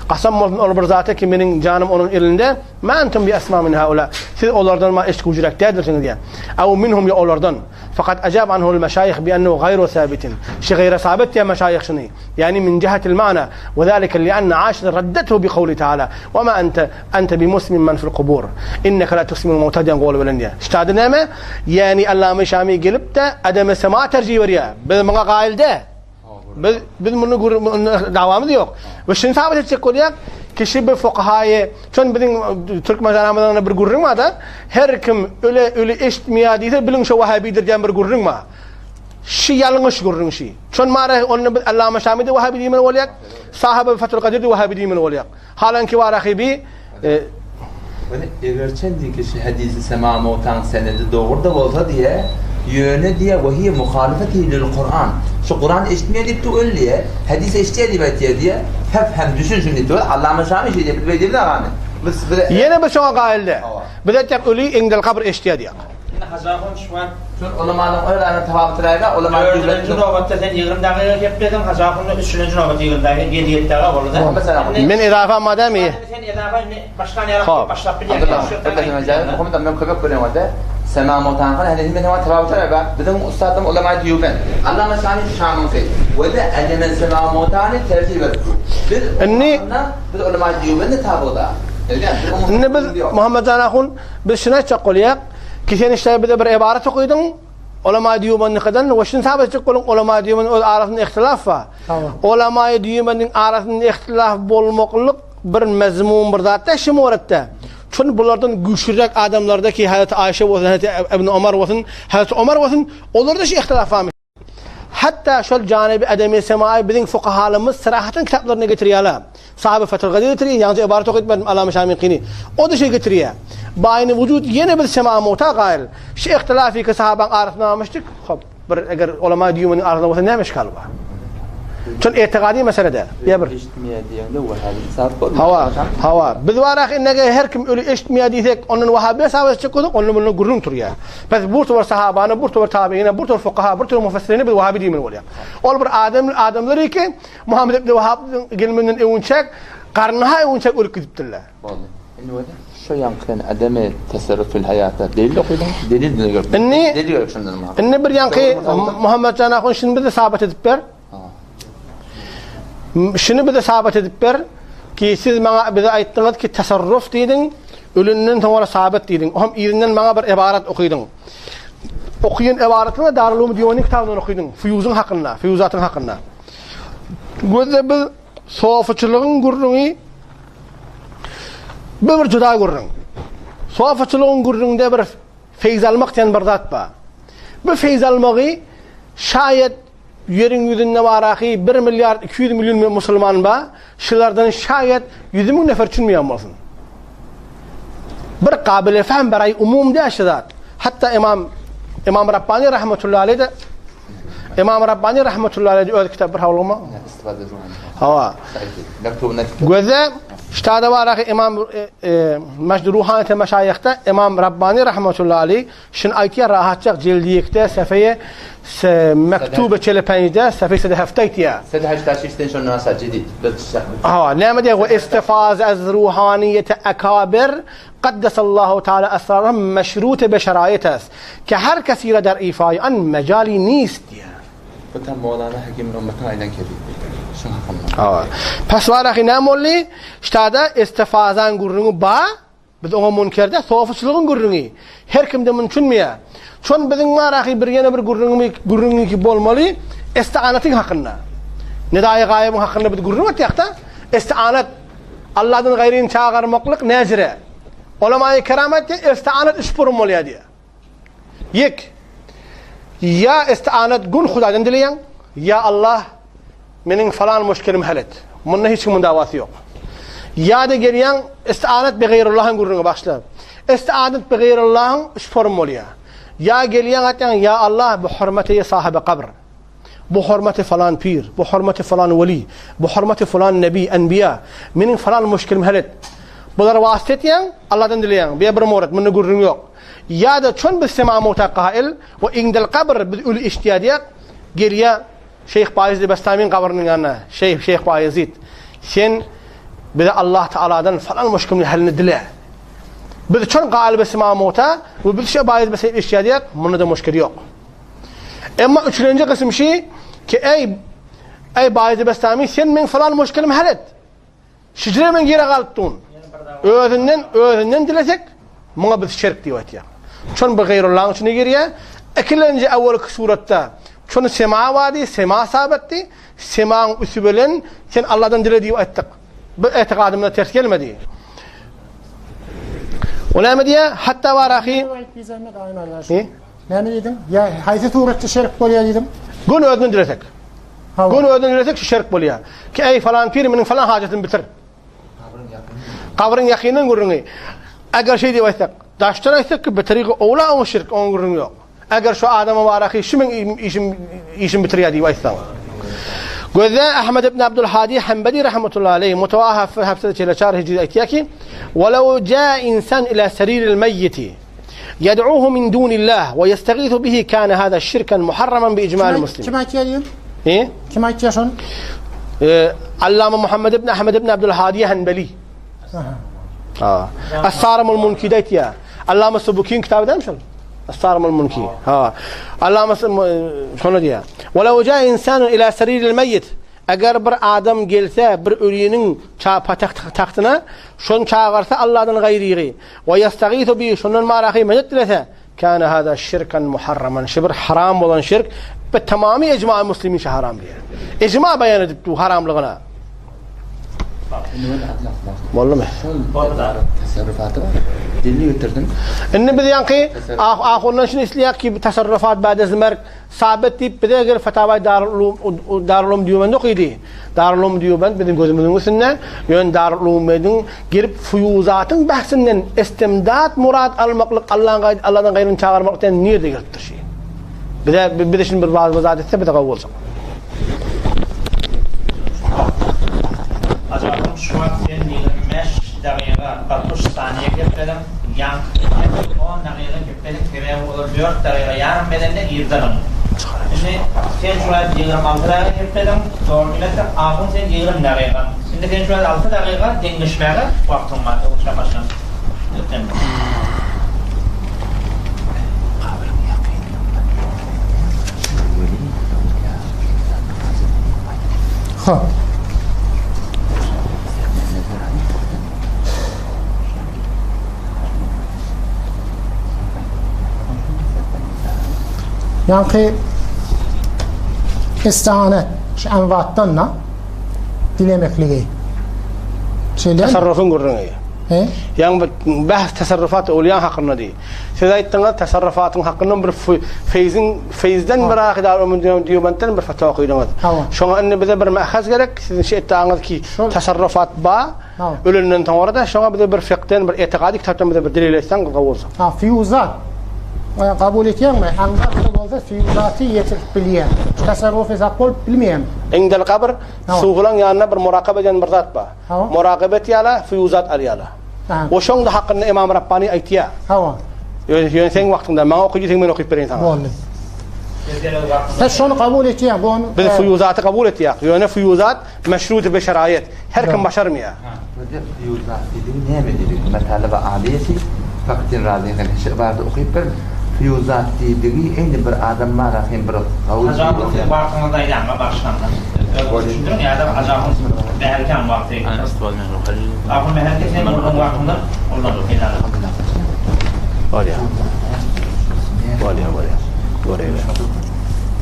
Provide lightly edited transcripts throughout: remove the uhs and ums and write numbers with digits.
Kasam bolsun ol bir zata ki meniň janym onuň elinde, ma entum bi esma min haula. Siz olardan ma eşgüjräk däldirsiňiz diýýär. Aw minhum ýa olardan. Fakat ajab anhul meşaýyh bi ennehu gaýru sabitin. Şi gaýra sabit diýýär meşaýyh şuny. Ýagny min jihatil ma'na we zalika li anna Aişe raddethu bi kowli taala we ma ente ente bi musmin men fil kubur. Inneke la tusmi'ul mawta diýen goly bilen diýýär. Ştada näme? Ýagny Allama Şami gelip-de ademe sema terjih berýär. Biz muňa gaýyl däl. Biz biz muny dawamyz ýok. We şuny sabit etjek bolýar, kişi bir fukahaýy, şon biziň türkmen zamanymyzda bir gürrüň bar-da, her kim öle öli eşitmeýär diýse, biliň şo wahabidir diýen bir gürrüň bar. Şi ýalňyş gürrüň şi. Şon mara onda biz Allama Şami-de wahabi diýmeli bolýar, Sahaby Fathul Kadir-de wahabi diýmeli bolýar. Halanki bar ahybi e, Ýöne eger çen diýki şu hadisi sema mowtaň senedi dogry-da bolsa diýe, ýöne diýe we hiýe muhalifeti lil Kuran. Şu Kuran eşitmeýär diýip dur öl diýe, hadis eşitýär diýip aýtýar diýe, fefhem düşün şuny diýip dur. Allama Şami şeý diýip biz beý diýemiz agany. Biz biz Ýene biz şoňa gaýyl däl. Biz aýtýak öli eňdel kabr eşitýär diýýär. Indi Hajy ahun şu wagt. Şol ulamanyň öz ara tapawytyraýda ulama Dördünji nobatda sen 20 dagyga geplediň, Hajy ahun üçünji nobatda 20 dagyga, ýedi ýedi daga boldy. Men edafa madamy. Sen edafa indi başlan ýaly başlap bilýäň. Muhammet men kömek berýän bolsa, Sema Motanhan hany men saňa tapawytyraý ba. Biziň ussatym ulama diýuben. Allama Şami Şamyňky. We de Edemen Sema Motany terjih berip. Biz indi biz ulama diýuben tabyda. Indi biz Muhammet jan ahun Biz şuny aýtjak bolýak, ki sen işde bize bir ybarat okydyň, Ulama Diýubandikadan we şuny sabyt etjek boluň, Ulama Diýubanyň öz arasynda ihtilaf bar. Ulama Diýubanyň arasynda ihtilaf bolmaklyk bir mezmun bir zat däl şu moretde. Çünki bulardan güýçlüräk adamlarda ki Hazreti Aýşe bolsun, Hazreti Ibn Omar bolsun, Hazreti Omar bolsun, olarda şu ihtilaf barmy? Hatda şol janyby edemi semaýy biziň fukahalymyz syrahatyn kitaplarynda getirýärler. Sahaby Fethul Gadir getirýär, ýaňja ybarat okyp berdim Alama Şamyňkyny. O-da şeý getirýär. Baýny wujud ýene bir sema mugta gaýyl. Şu ihtilaf iki sahabaň arasynda barmyşdyk. Hop, bir eger ulama diýumynyň arasynda bolsa näme işgal bar? Şol etigady mesele däl. Ýa bir. Eşitmeýär diýeňde wahabi hesap bolmaýar. Hawa, hawa. Biz barak indege her kim öli eşitmeýär diýsek, ondan wahabi hesap etjek bolsak, onda munda gürrüň turýar. Biz bir topar sahabany, bir topar tabiini, bir topar fukaha, bir topar mufassirini biz wahabi diýmeli bolýar. Ol bir adam, adamlar ki, Muhammed ibn Wahab gelmeden öňçäk, garynha öňçäk ölüp gidipdirler. Boldy. Indi bolsa şu ýaňky sen ademi tasarruf fil haýatda delil okydyň, delil bize gerek. Indi delil gerek şundan maňa. Indi bir ýaňky Muhammed jan ahun şuny bize sabat edip ber. Şuny bize sabat edip ber ki siz maňa bize aýtdyňyz ki tasarruf diýdiň, ölünden soňra sabat diýdiň. Ohm yzyndan maňa bir ybarat okydyň. Okaýan ybaratyňy Darul Ulum Diwany kitabyndan okydyň, fuýuzyň hakynda, fuýuzatyň hakynda. Gözde biz sofuçylygyň gürrüňi bu bir juda gürrüň. Sofuçylygyň gürrüňde bir feýz almak diýen bir zat bar. Bu feýz almagy şaýat Ýeriň ýüzünde baraky bir milliard 200 million musulman bar, şulardan şaýat 100 müň nefer düşünmeýän bolsun. Bir kabile fehm beraý umum däl şu zat. Hatda Imam Imam Rabbani rahmetullahi aleyh de Imam Rabbani rahmetullahi aleyh öz kitap bir hawluma. Hawa. Göze ştada baraky Imam e, e, Ruhaniyet meşaýyhda Imam Rabbani rahmetullahi aleyh Şuny aýtýar rahatjak jildi ýekde sefeýe mektube çelepenjde sefeýe sede hefte aýtýar. Sede heşta şişden şondan aşağı jedid. Hawa, näme diýýär? We istifaz ez ruhaniýete akabir qaddasallahu taala esrarhum meşrute be şeraýet est ke her kesire der ifaýi an mejali nist diýýär. Bu tam Mowlana Hekim Ümmetin aýdan kezi. Şuň hakynda. Hawa. Pes warahy näme boldy? Ştada istifazan gürrüňi ba, Biz oňa munker däl, sofuçylygyň gürrüňi. Her kimde muny düşünmeýär. Şon biziň bar ahy bir ýene bir gürrüňimi gürrüňiňki bolmaly, istianatyň hakynda. Nedaýy gaýybyň hakynda biz gürrüň etýäk-de, istianat Allahdan gaýryny çagyrmaklyk näjire. Ulamaýy keram aýtýar, istianat üç burun bolýar diýýär. Ýek. Ýa istianat gün Hudaýdan dileýäň, ýa Allah Meniň falan muşkilimi hal et. Munda hiç kimiň dawasy ýok. Ýa-da gelýäň istianat bi gaýrullahyň gürrüňi başla. Istianat bi gaýrullahyň üç formy bolýar. Ýa gelýäň aýtýaň ýa Allah bi hormati sahibi kabr. Bu hormaty falan pir, bu hormaty falan weli, bu hormaty falan nebi, enbiýa. Meniň falan muşkilimi hal et. Bulara wasyt etýäň, Allahdan dileýäň. Bu bir murat, munda gürrüň ýok. Ýa-da çon biz sema muta gail we indel kabr biz öli eşitýär diýýär. Gelýär Şeýh Baýezid Bestamyň gabrynyň ýanyna, Şeýh, Şeýh Baýezid, sen Bize Allah Taaladan falan muşkilini halini dile. Biz çon galyby sima mota we biz şe baýyz bese eşýär diýek, munda da muşkil ýok. Emma üçünji gysym şi ki eý eý Baýyz Bestami sen meň falan muşkilim hal et. Şijre men ýere galyp dun. Özünden özünden dilesek muňa biz şirk diýip aýtýar. Çon bu gaýrullahyň içine girýär. Ikilenji awalky suratda çony sema wady, sema sabetdi. Semaň üsti bilen sen Allahdan dile diýip aýtdyk. Bu etigadymyza ters gelmedi. O näme diýýär? Hatda bar ahy. Näme diýdiň? Ýa haýsy suratda şerk bolýar diýdiň? Gün özünden dilesek. Gün özünden dilesek şu şerk bolýar. Ki eý falan pir meniň falan hajatymy bitir. Gabryň ýakyndan gürrüňi. Eger şeý diýip aýtsak, daşdan aýtsak ki bitirigi owla oňa şirk, oňa gürrüň ýok. Eger şu adama baraky şu meň işim işim bitirýär diýip aýtsaň. Gözde Ahmed ibn Abdul Hadi Hanbali rahmetullahi aleyh mutawahaf hafsada çeleçar hijri aýtýar ki, "Walau jaa insan ila sariril meyyiti yad'uhu min dunillah we yestagithu bihi kana hada şirkan muharraman bi ijma'il muslimin." Kim aýtýar diýen? He? Kim aýtýar şony? E, Allama Muhammed ibn Ahmed ibn Abdul Hadi Hanbali. Ha. As-Saramul Munki aýtýar. Allama Subukin kitaby dämi şol? As-Saramul Munki. Ha. Allama şonu diýýär. Walau jaa insanun ila sariril meyyit. Eger bir adam gelse bir öliniň tagtyna, şony çagyrsa Allahdan gaýrygy we ýastagithu bi şondan marahy medet dilese, kana hada şirkan muharraman. Şu bir haram bolan şirk we tamamy icma muslimin şu haram diýýär. Icma beýan edip du haramlygyna. Boldumy? Tasarrufaty bar. Dilini getirdim. Indi biz ýaňky ah ahundan şuny isleýäk ki tasarrufat ba'de zmerk sabit diýip bize eger Fatawa Darul Ulum Darul Ulum Diýubend okydy. Darul Ulum Diýubend biziň gözümiziň üstünde. Ýöne Darul Ulumiň gelip fuýuzatyň bahsinden istimdat murad almaklyk Allah'ın gaýdy Allah'dan gaýryny çagyrmak diýen nirde gelipdir şi. Bize bize şuny bir bazı zat etse bize gowy boljak. Ajabym şu wagt sen 25 dagyga 60 saniýe geplediň, ýaňky sen 10 dagyga geplediň, sebäbi olar 4 dagyga ýarym berende irden. Indi sen şu wagt 26 dagyga geplediň, dogry bilsem, ahun sen 20 dagyga. Indi sen şu wagt 6 dagyga deňleşmäge wagtyň bar, öwüşä başlan. Hop. Ýaňky istihane şu enwatdan da dilemekligi. Şeýle. Tasarrufyň gürrüňi. He? Ýaňy bahs tasarrufat owliýa hakynda diý. Siz aýtdyňyz tasarrufatyň hakynda bir feýziň feýzden bir ahy dar diýobentden bir fatwa okydyňyz. Şoňa indi bize bir mahaz gerek. Siziň şu etdaňyz ki tasarrufat ba ölenden soňra da şoňa bize bir fiqden bir etikady kitapdan bize bir delil etseň gowy bolsa. Ha fiuzat kabul etýäňmi? Aňzat bolsa fiuzaty ýetirip bilýän. Tasarruf hesap bolup bilmeýän. Indel kabr suwlaň ýanynda bir murakabe diýen bir zat bar. Murakabe etýärler, fuýuzat alýarlar. O şoň da hakynda Imam Rabbani aýtýar. Hawa. Ýöne ýöne seň wagtyňda maňa oky diýseň men okyp bereýin saňa. Boldy. Sen şony kabul etýäň, bu onu Biz fuýuzaty kabul etýäk. Ýöne fuýuzat meşrut bi şeraýet. Her kim başarmaýar. Bizde fuýuzat diýdigi näme diýdigi? Matalaba alyýeti Faktin Razynyň şygy barada okyp ber. Fuýuzat diýdigi eýni bir adam bar hem bir gawuz Ajabym siziň wagtyňyzda aýdaňa bagyşlandan. Özüňiz düşündiriň ýa-da Ajabym Mährikäň wagty. Ahun Mährike sen onuň wagtyndan ulanyp peýdalan. Bolýar. Bolýar, bolýar. Göreýin.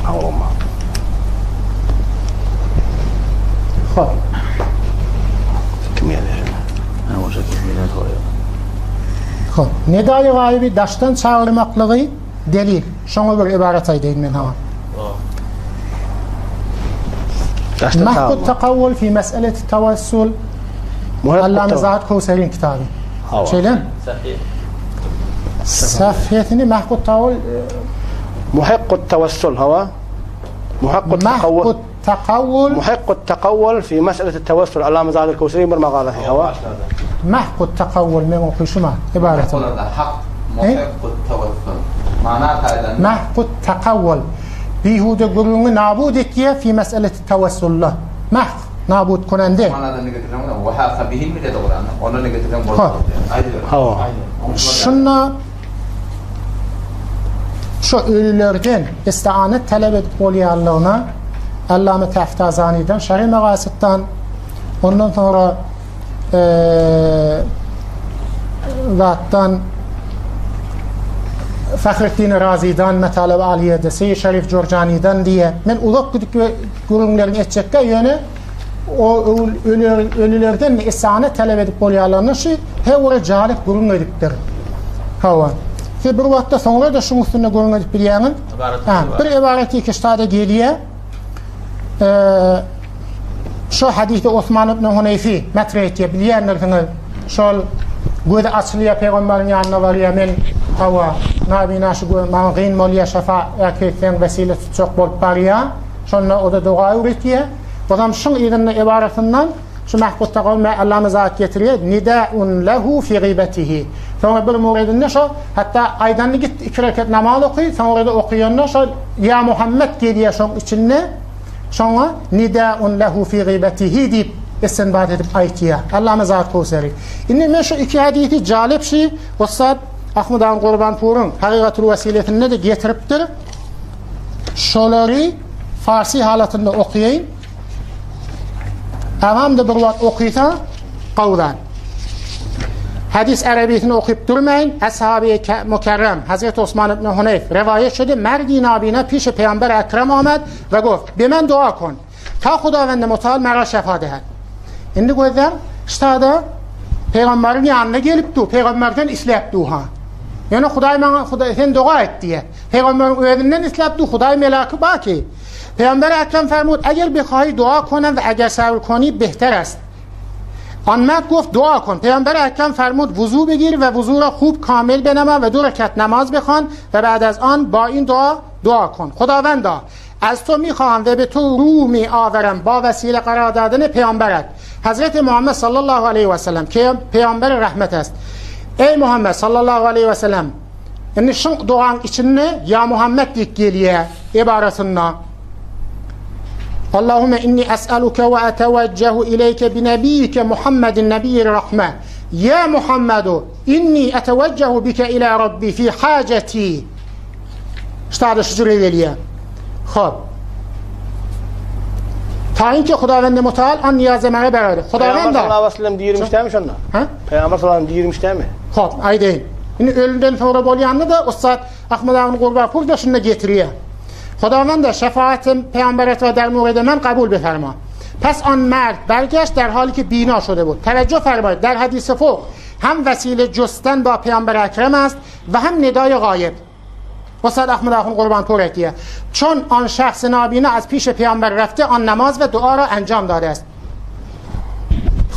Hawa. Hop. Kim gelýär? Ha, oşa kim gelýär? Hop. Nedaýy gaýyby daşdan çagyrmaklygy delil. Şoňa bir ybarat aýdaýyn men saňa. Mahkut takawwul fi meseleti tawassul Allame Zahid Kowseriň kitaby. Şeýle? Sahihini Mahkut tawul Muhakkut tawassul hawa. Muhakkut takawwul. Takawwul. Muhakkut takawwul fi meseleti tawassul Allame Zahid Kowseriň bir makalasy hawa. Mahkut takawwul men okyşyma ibarat. Hak muhakkut tawassul. Mana taýdan. Mahkut takawwul. Bihude gürrüňi nabud etýär fi meseleti tawassulla. Mahk. Nabut konende. Hawa. Şunda şu ölülerden istianet talep edip bolýanlygyna Allame Taftazanydan, Şerhi Megasytdan, ondan sonra e, zatdan Fahrettin Razidan Metaleb Aliýede, Seýid Şerif Jorjanidan diýe. Men uzak gidip gürrüňlerini etjekkä ýöne o ölülerden esany talep edip bolýarlaryny şu hewre jalyp gürrüň edipdir. Hawa. Siz bir wagtda soňra da şuň üstünde gürrüň edip bilýäňiz. Bir ebareti kiştada gelýär. Eee şu hadysy Osman ibn Huneyfi metre etýär, bilýändirsiňiz. Şol gözi açylýar pygamberiň ýanyna barýar, men hawa, nabina şu göz maňa gyn bolýar, şefa äkitseň wesile tutjak bolup barýar. Şonda o-da doga öwretýär. Ozam şuň yzynda ebarasyndan şu Mahbud Tagaw Allama zat getirýär, Nidaun lehu fi gybetihi. Soňra bir muridinde şo hatda aýdanyny git iki rekat namaz oky, soňra-da okýanda şo Ýa Muhammet gelýär şoň içinde. Şoňa Nidaun lehu fi gybetihi diýip istinbat edip aýtýar. Allama zat Kowseri. Indi men şu iki hadysy jalyp şi ussat Ahmad Agan Gurbanpuryň Hakykatul Wesilesinde-de getiripdir. Şolary farsi halatynda okaýyn. Agam-da bir wagt okysa, gowzan. Hadis arabisini okyp durmaýyn. Ashabi mukerrem Hazreti Osman ibn Huneyf rivayet şedi. Merdi nabina pişi peygamber Ekrem amed ve goft. Be men dua kon. Ta Hudavende mutal mera şefa dehed. Indi gözleň, ştada peygamberin ýanyna gelip du, peygamberden isläp du ha. Ýöne Hudaý maňa Hudaý sen doga et diýe. Peygamberiň özünden isläp du, Hudaý melaky bar ki. Peygamber Ekrem fermud, eger bihahi dua konem ve eger sabr koni behter est. آن مرد گفت دعا کن پیامبر اکرم فرمود وضو بگیر و وضو را خوب کامل بنما و دو رکعت نماز بخوان و بعد از آن با این دعا دعا کن خداوندا از تو میخواهم و به تو رو می آورم با وسیله قرار دادن پیامبرت حضرت محمد صلی الله علیه و سلم که پیامبر رحمت است ey Muhammed sallallahu aleyhi ve sellem indi şu duaň içinde ya Muhammed diýip gelýär ibarasynda Allahümme inni es'aluke ve eteveccehu ileyke bi nebiyyike Muhammedin nebiyyir rahme. Ya Muhammedu inni eteveccehu bike ila Rabbi fi haceti. Ştada şu cüre gelýär. Hop. Ta inki Hudavende mutal an niyaze mene beraber. Peygamber Hudavende. sallallahu aleyhi ve sellem diýirmiş dämi şonda? Ha? Peygamber sallallahu aleyhi ve sellem diýirmiş dämi? Hop, aýdaýyn. Indi ölümden sonra bolýandy da ussat Ahmed Agny Gurbanpur da şunda getirýär. Худованд شفاعت پیامبرت را در مورد من قبول بفرما. پس آن مرد برگشت در حالی که بینا شده بود. توجه فرمایید در حدیث فوق هم وسیله جستن با پیامبر اکرم است و هم ندای غایب. استاد احمد آخوند قربانپور etdiye. چون آن شخص نابینا از پیش پیامبر رفته آن نماز و دعا را انجام داده است.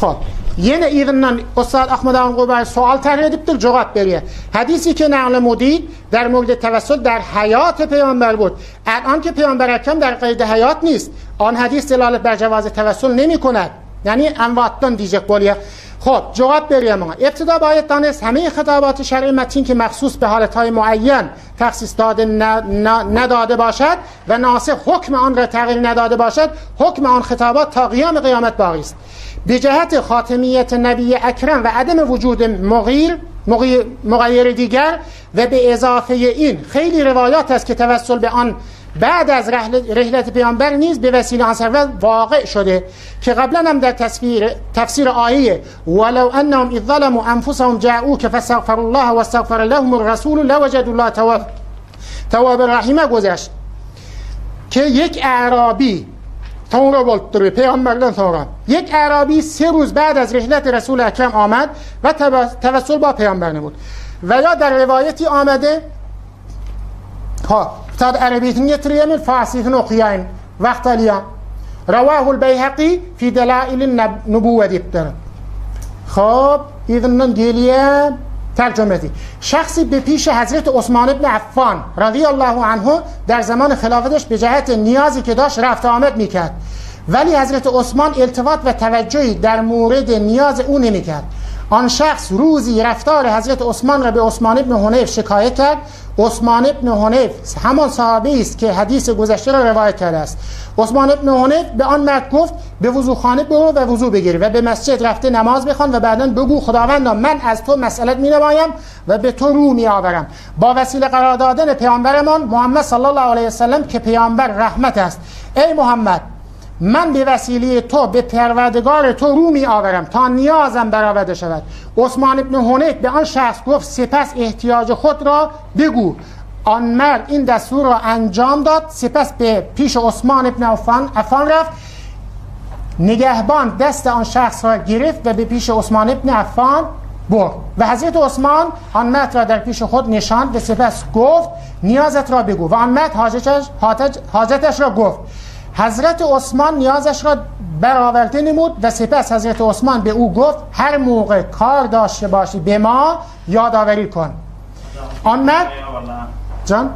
Hop. Ýene yzyndan Ussat Ahmad Agan Gurban sual tarh edipdir, jogap berýär. Hadisi ki naql mudid در مورد توسل در حیات پیامبر بود. الان که پیامبر اکرم در قید حیات نیست. آن حدیث دلالت بر جواز توسل نمی کند. یعنی امواتdan diyecek bolýar. Hop, jogap berýär muňa. ابتدا باید دانست همه خطابات شرعی متین که مخصوص به حالتهای معین تخصیص داده نداده باشد و ناسخ حکم آن را تغییر نداده باشد، حکم آن خطابات تا قیام قیامت باقی است. به جهت خاتمیت نبی اکرم و عدم وجود مغیر مغیر دیگر و به اضافه این خیلی روایات است که توسل به آن بعد از رحلت پیامبر نیز به وسیله آن سرور واقع شده که قبلا هم در تصویر تفسیر آیه ولو انهم اذ ظلموا انفسهم جاءوك فاستغفروا الله واستغفر لهم الرسول لوجدوا الله تواب تواب رحیمه گذشت که یک اعرابی soňra bolupdyr, peygamberden soňra. یک اعرابی سه روز بعد از رحلت رسول اکرم آمد و توسل با پیامبر نمود. و یا در روایتی آمده ha, tad Arabiyetini getirýär, men Farsisini okaýaýyn. Wagt alýar. Rawahul Beyhaqi fi delailin nubuwe diýipdir. Hop, yzyndan gelýär tercümesi. Şahsi be پیش Hazreti Osman ibn Affan radıyallahu anhu در زمان خلافتش به جهت نیازی که داشت رفت آمد میکرد. ولی حضرت عثمان التفات و توجهی در مورد نیاز او نمیکرد. آن شخص روزی رفتار حضرت عثمان را به عثمان ابن حنیف شکایت کرد عثمان ابن حنیف همان صحابی است که حدیث گذشته را روایت کرده است. عثمان ابن حنیف به آن مرد گفت به وضوخانه برو و وضو بگیر و به مسجد رفته نماز بخوان و بعدا بگو خداوندا من از تو مسئلت می نمایم و به تو رو می آورم. با وسیله قرار دادن پیامبرمان محمد صلی الله علیه و سلم که پیامبر رحمت است. ای محمد من به وسیله تو به پروردگار تو رو می آورم تا نیازم برآورده شود. عثمان ابن حنیف به آن شخص گفت سپس احتیاج خود را بگو. آن مرد این دستور را انجام داد، سپس به پیش عثمان ابن عفان، عفان رفت. نگهبان دست آن شخص را گرفت و به پیش عثمان ابن عفان برد و حضرت عثمان آن مرد را در پیش خود نشاند و سپس گفت نیازت را بگو و آن مرد حاجتش, حاجتش را گفت. حضرت عثمان نیازش را برآورده نمود و سپس حضرت عثمان به او گفت هر موقع کار داشته باشی به ما یادآوری کن. آن مرد جان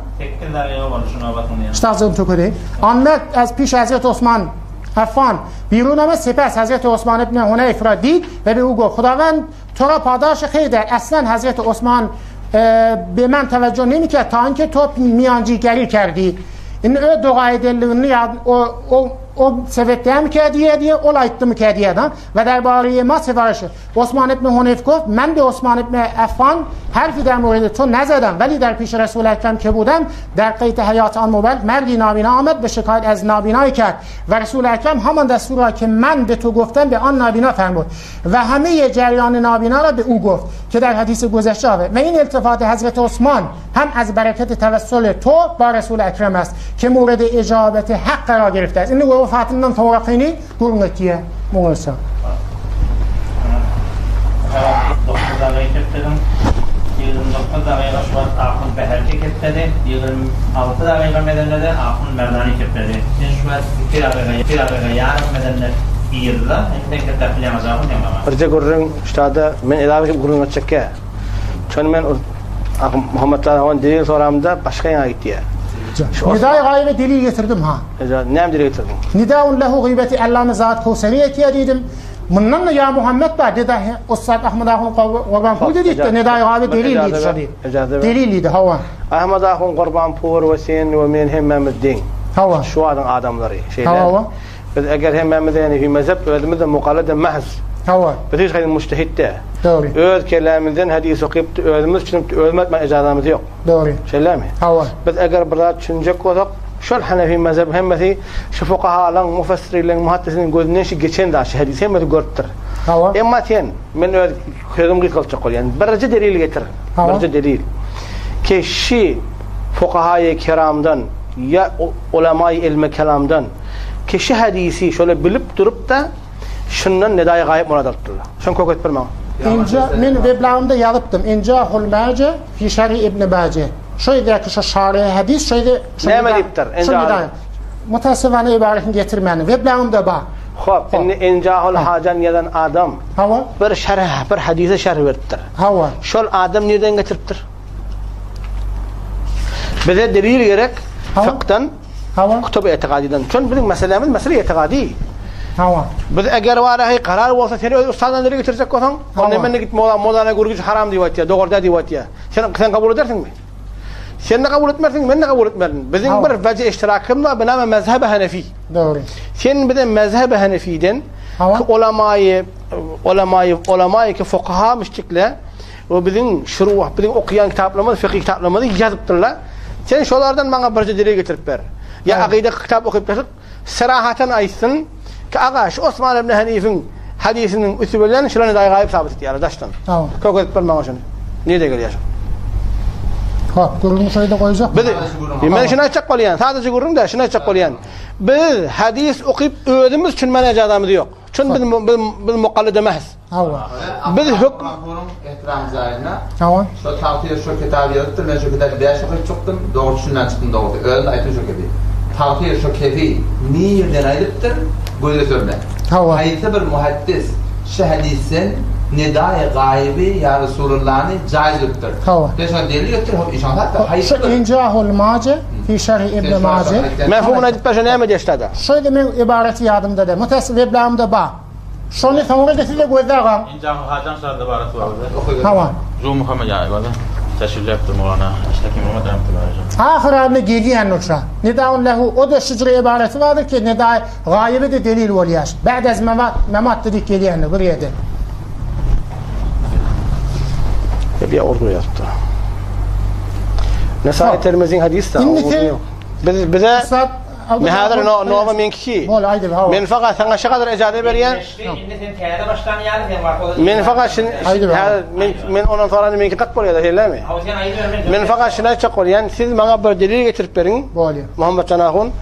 آن مرد از پیش حضرت عثمان عفان بیرون آمد. سپس حضرت عثمان ابن حنیف را دید و به او گفت خداوند تو را پاداش خیر دهد. اصلا حضرت عثمان به من توجه نمیکرد تا اینکه تو میانجیگری کردی. Indi öz doga edenligini ýa o o o sebepdämikä diýe diýe ol aýtdymykä diýe da ve derbare ma sefarişi Osman ibn Huneyf گفت من به عثمان ابن عفان حرفی در مورد تو نزدم ولی در پیش رسول اکرم که بودم در قید حیات آن مبارک مردی نابینا آمد به شکایت از نابینایی کرد و رسول اکرم همان دستور را که من به تو گفتم به آن نابینا فرمود و همه جریان نابینا را به او گفت که در حدیث گذشته آورد. و این التفات حضرت عثمان هم از برکت توسل تو با رسول اکرم است که مورد اجابت حق قرار گرفته است. Indi vefatyndan soňrakyny gürrüň etýär muňa. 9 dagyga kepledim. 29 dagyga şu wagt Ahun Bäherki kepledi. 26 dagyga medende-de Ahun Merdani kepledi. Sen şu wagt 2 dagyga, 2 dagyga ýarym medende girdi-de, indi sen kepläp bilýäňiz Ahun ýaňa. Birje gürrüň ştada men ilave edip gürrüň etjekkä. Şony men Ahun Muhammet Ahun delil soramda başga ýaňa gitýär. Nidai gaýyba delil getirdim ha. Näme delil getirdiň? Nidaun lehu gıybeti Allame Zat Kowseri etýär diýdim. Mundan da ya Muhammed bar dedi Ussat Ahmed Ahun Gurbanpur dedi ki Nidai gaýyba delil diýdi şo diýdi. Delil diýdi hawa. Ahmed Ahun Gurbanpur we sen we men hemmämiz deň. Hawa. Şu adyň adamlary şeýle. Hawa. Biz eger hemmämiz Hanefi mezhep özümiz de mukallid mahz. Hawa. Biz hiç haýsy mujtehid de. Dogry. Öz kelämizden hadis okyp özümiz düşünip özümiz etmän ijazamyz ýok. Dogry. Şeýlemi? Hawa. Biz eger bir zat düşünjek bolsak, şol Hanefi mezhep hemmesi şu fukahalaryň, mufassirleriň, muhaddisiniň gözünden şu geçen zat, şu hadis hemmesi görüpdir. Hawa. Emma sen, men öz sözüm gysgaltjak bolýan, birje delil getir. Hawa. Birje delil. Ki şi fukahaýy kiramdan ýa ulamaýy ilmi kelamdan ki şi hadisi şöyle bilip durup da şundan nedaýy gaýyp murad alypdyrlar. Şony kök etip ber maňa. Inja men weblagymda ýazypdym. Injahul Maje fi şerhi Ibn Baje. Şo ýerdäki şo şaryhy hadis şo ýerde Näme diýipdir? Injahul. Mutasyfane ibaretini getirmäni. Weblagymda bar. Hop, indi Injahul Hajan ýazan adam Hawa. bir şerh, bir hadise şerh beripdir. Hawa. Şol adam nirden getiripdir? Bize delil gerek fykdan, Hawa. Kutub etigadydan. Çün biziň meselämiz mesele etigady. Hawa. Biz eger warahy karar bolsa seni öz ustazdan nereye getirecek bolsaň, onda men git mola molana gurguç haram diýip aýtýar, dogry däl diýip aýtýar. Sen sen kabul edersiňmi? Sen de kabul etmersiň, men de kabul etmerin. Biziň bir wejh iştirakymyz bar, binama mezhebe Hanefi. Dogry. Sen bize mezhebe Hanefiden Hawa. ulamaýy ulamaýy ulamaýy ki fukaha müşrikle we biziň şuruh, biziň okaýan kitaplarymyz, fiqh kitaplarymyzy ýazypdyrlar. Sen şolardan maňa birje delil getirip ber. Ýa akyda kitap okyp bersin, serahaten aýtsyn ki aga şu Osman ibn Hanifiň hadisiniň üsti bilen şulany daýy gaýyp sabyt etýärler daşdan. Kök edip ber maňa şuny. Nirede gelýär şu? Hop, gürrüňi şeýle goýjak. Biz men şuny aýtjak bolýan, sadaja gürrüň däl, şuny aýtjak bolýan. Biz hadis okyp özümiz düşünmän ejazamyz ýok. Çün biz biz mukallide mahz. Hawa. Biz hökm Ehtiram jaýyna. Hawa. Şo tagsyr şo kitaby ýazypdyr, men şo kitaby bäş okyp çykdym, dogry düşünmän çykdym dogrusy. Özüm-de aýtdym şo kepi. Tagsyr şo kepi nirden aýdypdyr, göze sürme. Hawa. Haýsy bir muhaddis şu hadisden nedaýy gaýyby ýa Resulullany jaýyz görüpdir. Hawa. Sen şoňa delil getir, hop işaňa satda, haýsy Şu bir Injahul Maje fi şerhi Ibn Maje. Mefhumyny aýdyp berse näme diýişdi-de? Şeýle men ybareti ýadymda däl. Mutasip weblagymda bar. Şony soňra-da siz-de gözläň. Injahun Hajan şazda barasy bardy. Hawa. Zu Muhammed ýaly bardy. Teşkilläpdir Mowlana Eşrefi Muhammed rahmetullahi aleyh. Ahyranda gelýän bolsa, Nidaun lehu, o-da şu jüre ybarasy bardyr ki, nidai gaýyby-da delil bolýar. Ba'd az memat, memat diýip gelýändir bir ýerde. Bir ordu ýazypdyr. Nesai Termiziň hadysda. Indi sen Biz bize Ussat Men häzir no, nowa meňki. Bol aýdyp hawa. Men fakat saňa şu kadar ejaze berýän. Indi sen täze başlan ýaly sen wagt. Men fakat şin häzir men men ondan sonra meňki gat bolýar şeýlemi? Hawa sen aýdyber men. Men fakat şunu aýtjak bolýan, siz maňa bir delil getirip beriň. Bolýar. Muhammet Janahun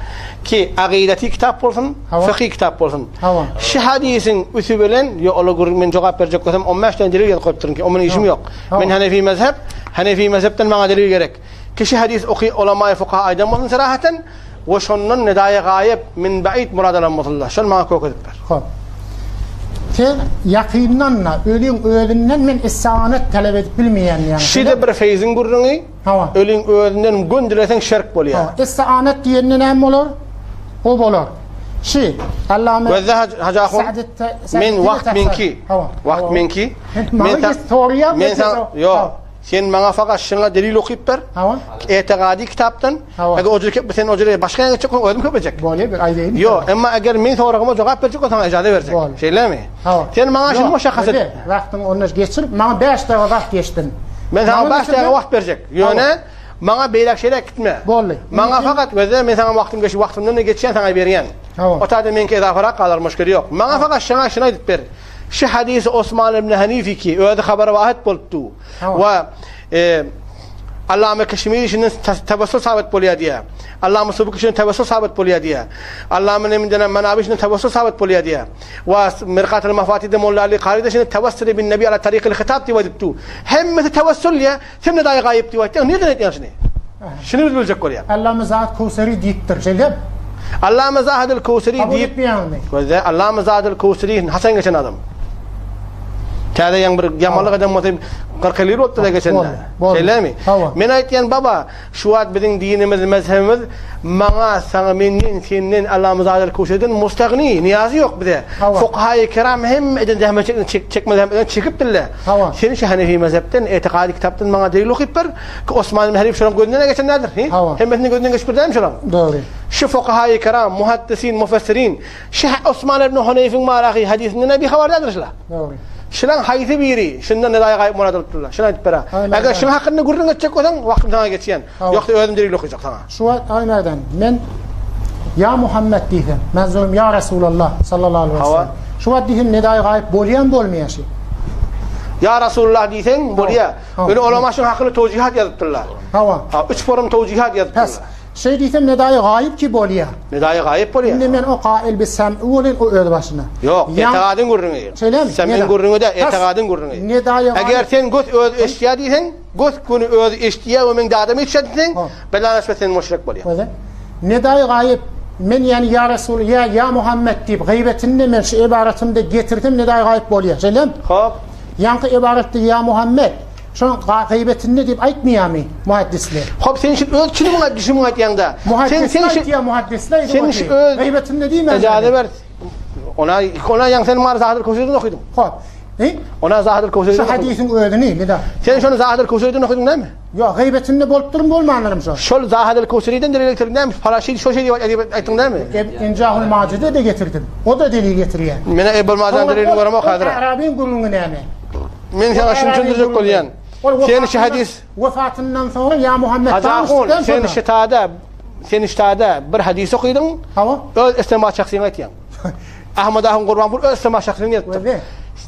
ki agidati kitap bolsun, fıkhi kitap bolsun. Hawa. Şu hadisin üsü bilen ýo ola gürrüň men jogap berjek bolsam 15 tane delil ýazyp goýupdyryn ki, o meniň işim ýok. Men Hanefi mezhep, Hanefi mezhepden maňa delil gerek. Kişi hadis oky ulamaýy fukaha aýdan bolsun serahaten we şondan nedaýy gaýyp min baid murad alan bolsunlar. Şony maňa kök edip ber. Hop. Sen ýakyndan-da, öliň özünden men istianet talap edip bilmeýän diýýäň. Şide bir feýziň gürrüňi, Hawa. öliň özünden gön dileseň şerk bolýar. Hawa. Istianet diýende näme bolar? O bolar. Şi, Allame Gözle Hajy ahun, men wagt meňki. Hawa. Wagt meňki. Men soraýan men ýok. Sen maňa fakat şuňa delil okyp ber. Hawa. Etiqadi kitapdan. Hawa. Eger o jere sen o jere başga ýere geçjek bolsaň özüm köpejek. Bolýar bir aýdaýyn. Ýok, emma eger men soragyma jogap berjek bolsaň ijaza berjek. Şeýlemi? Hawa. Sen maňa şuny muşakkas et. Wagtyň onda geçir, maňa 5 daga wagt geçdin. Men saňa 5 daga wagt berjek. Ýöne maňa beýläk şeýläk gitme. Boldy. Maňa fakat gözle men saňa wagtym geçip wagtymdan da geçýän saňa berýän. Hawa. O taýda meňki ezafarak galar muşkil ýok. Maňa fakat şuňa şuny aýdyp ber. Şu hadysy Osman ibn Hanifi ki özi habary wahid bolupdy. We e, Allame Keşmiri şundan tewessül sabit bolýar diýär. Allame Subuki şundan tewessül sabit bolýar diýär. Allame Neminden Manabi şundan tewessül sabit bolýar diýär. We Mirqatul Mafatide Molla Ali Kari de şundan tewessül bin Nebi ala tariqil hitab diýip aýdypdy. Hemmesi tewessül diýär. Sen ne daýy gaýyp diýip aýtdyň. Nirden aýtýaň şuny? Şuny biz biljek bolýar. Allame Zahid Kowseri diýipdir, şeýle? Allame Zahid Kowseri diýip. Gözle Allame Zahid Kowseri haçan geçen adam? Täze ýaň bir ýamanlyk eden bolsa 40 ýyl bolupdy da geçende. Şeýlemi? Men aýtýan baba, şu wagt biziň dinimiz, mezhebimiz maňa, saňa, menden, senden Allame Zahid Kowseriden mustagni, niýazy ýok bize. Fukahaýy kiram hemme eden zähmet çekmez hem çekipdirler. Sen şu Hanefi mezhepden, etikady kitapdan maňa delil okyp ber. Ki Osman ibn Hanif şolaň gözünden geçen däldir. He? Hemmesiniň gözünden geçip bir dälmi şolaň? Dogry. Şu fukahaýy kiram, muhaddisin, mufassirin, şu Osman ibn Hanif'iň marahy hadisinden bir habar däldir şular. Dogry. Şulaň haýsy biri şundan nedaýy gaýyp murad alypdyrlar? Şuny aýdyp ber. Eger şuň hakynda gürrüň etjek bolsaň, wagtym saňa geçýän. Ýogsa özüm delil okajak saňa. Şu wagt Aýmerdan, men Ýa Muhammet diýsem, menzurum Ýa Resulallah sallallahu aleyhi we sellem. Şu wagt diýsem nedaýy gaýyp bolýamy bolmaýa şi? Ýa Resulallah diýseň bolýa. Ýöne ulama şuň hakynda towjihat ýazypdyrlar. Hawa. Ha, üç forum towjihat ýazypdyrlar. Pes, şeý diýsem nedaýy gaýyp ki bolýa. Nedaýy gaýyp bolýa. Indi men o kail bi sem'i bolýan o öz başyna. Ýok, etigadyň gürrüňi. Şeýlemi? Sem'iň gürrüňi däl, etigadyň gürrüňi. Nedaýy gaýyp. Eger sen göz öz eşitýä diýseň, Göz göni özi eşitýär we meň dadam eşitýär diýseň, bela sen müşrik bolýar. Özi. Nedaýy gaýyp, men ýani ýa Resul, ýa ýa Muhammet diýip gyýbetinde men şu ybaratymda getirsem nedaýy gaýyp bolýar. Şeýlemi? Hop. Ýaňky ybaratda ýa Muhammet, şonuň gyýbetinde diýip aýtmaýarmy muhaddisler? Hop, sen şu öz çynyňa düşüniň aýtýaňda. Sen sen şu aýtýar muhaddisler Sen şu öz gyýbetinde diýmän. Ejaza ber. Ona ona ýaň sen mar zadyr köşeden okydyň. Hop. Ne? Ona Zahidül Kowseriden Şu hadisiň özüni, nida. Sen şony Zahidül Kowseriden okudyň näme? Ýok, gyýbetinde bolupdyrmy, bolmandyrmy şo? Şol Zahidül Kowseriden delil getirdiň näme? Paraşid şo şeý diýip aýtdyň näme? Enjahul Majide de getirdim. O-da delil getirýär. Menä Ebul Majan delilini göremok häzir. Arabyň gürrüňi näme? Men saňa şuny düşündirjek bolýan. Sen şu hadis wefatyndan soňra ýa Muhammet Hajahun, sen şitada sen şitada bir hadis okydyň. Hawa. Öz istemä şahsyňy aýtýaň. Ahmad ahun Gurbanpur öz sema şahsyny ýazypdyr.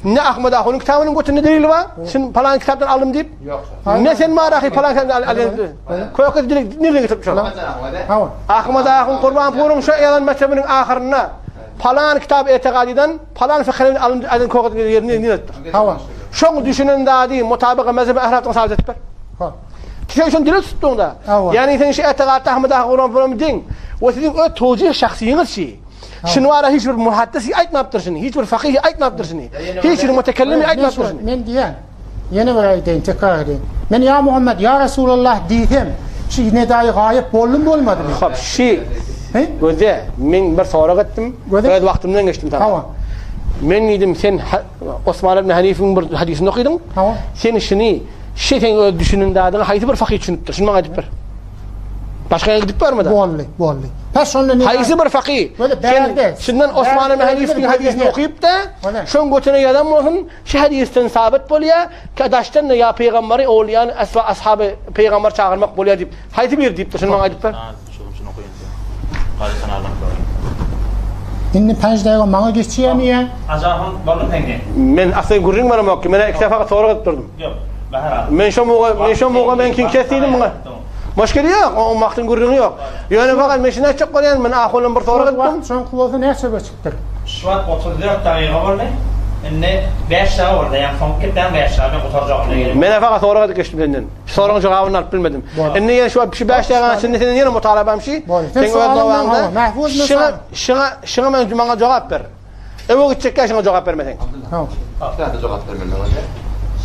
Ne Ahmad ahunyň kitabynyň götünde delili bar? Sen palan kitapdan aldym diýip. Ýok. Ne sen marahy palan kitapdan alýan. Köke dilek nirden getirip şol? Hawa. Ahmad ahun Gurbanpuryň şu ýazan mekdebiniň ahyrynda palan kitap etigadydan palan fikrden alym aýdan köke ýerini nirden? Hawa. Şoň düşünen zady mutabaga mezhebe ahlakdan sabit etip. Ha. Sen şony dile tutduň-da. Ýagny sen şu etigatda Ahmad ahun Gurbanpuryň deň. We siziň öz towjih şahsyňyz şi. Şuny bara hiç bir muhaddis aýtmapdyr şuny, hiç bir fakyh aýtmapdyr şuny. Hiç bir mutekellimi aýtmapdyr şuny. Men diýen, ýene bir aýdaýyn, tekrar edeýin. Men ýa Muhammed, ýa Resulallah diýsem, şu nedaýy gaýyp boldum bolmadymy? Hop, şi. Göze, men bir sorag etdim. Öz wagtymdan geçdim sana. Hawa. Men diýdim, sen Osman ibn Hanifiň bir hadysini okydyň. Hawa. Sen şuny, şi sen öz düşünen zadyňy haýsy bir fakyh düşünipdir? Şuny maňa aýdyp ber. Başga ýere gidip barmada. Boldy, boldy. Pes şonda ne? Haýsy bir fakyh? Böyle bärde. Şundan Osman ibn Hanifiň hadysini okyp-da, şoň götüne ýazan bolsun, şu hadysdan sabyt bolýar, ki daşdan da ýa pygambary, owliýany, asla ashaby pygamber çagyrmak bolýar diýip. Haýsy biri diýipdir? Şuny maňa aýdyp ber. Indi penj daýga maňa geçýärmi ýa? Ajahym boldy seňki. Men asly gürrüň beremok ki, men iki defa sorag edip durdum. Ýok, Bahar aga. Men şo muga, men şo muga men kim kes diýdim muňa. Muşkil ýok, o wagtyň gürrüňi ýok. Ýöne fakat men şuny aýtjak bolýan, men ahundan bir sorag etdim. Wagt şoňky bolsa näçe geçipdir? Şu wagt 34 dagyga boldy. Indi 5 dagy boldy, ýa soňky gepläň 5 dagy men gutarjak onda gerek. Men fakat sorag edip geçdim senden. Soragyň jogabyny alyp bilmedim. Indi ýene şu şu 5 dagyň içinde senden ýene mutalabam şi. Sen öz nowaňda şuňa şuňa şuňa men maňa jogap ber. Öwe gitjekkä şuňa jogap bermeseň. Şuňa jogap bermeli bolýar.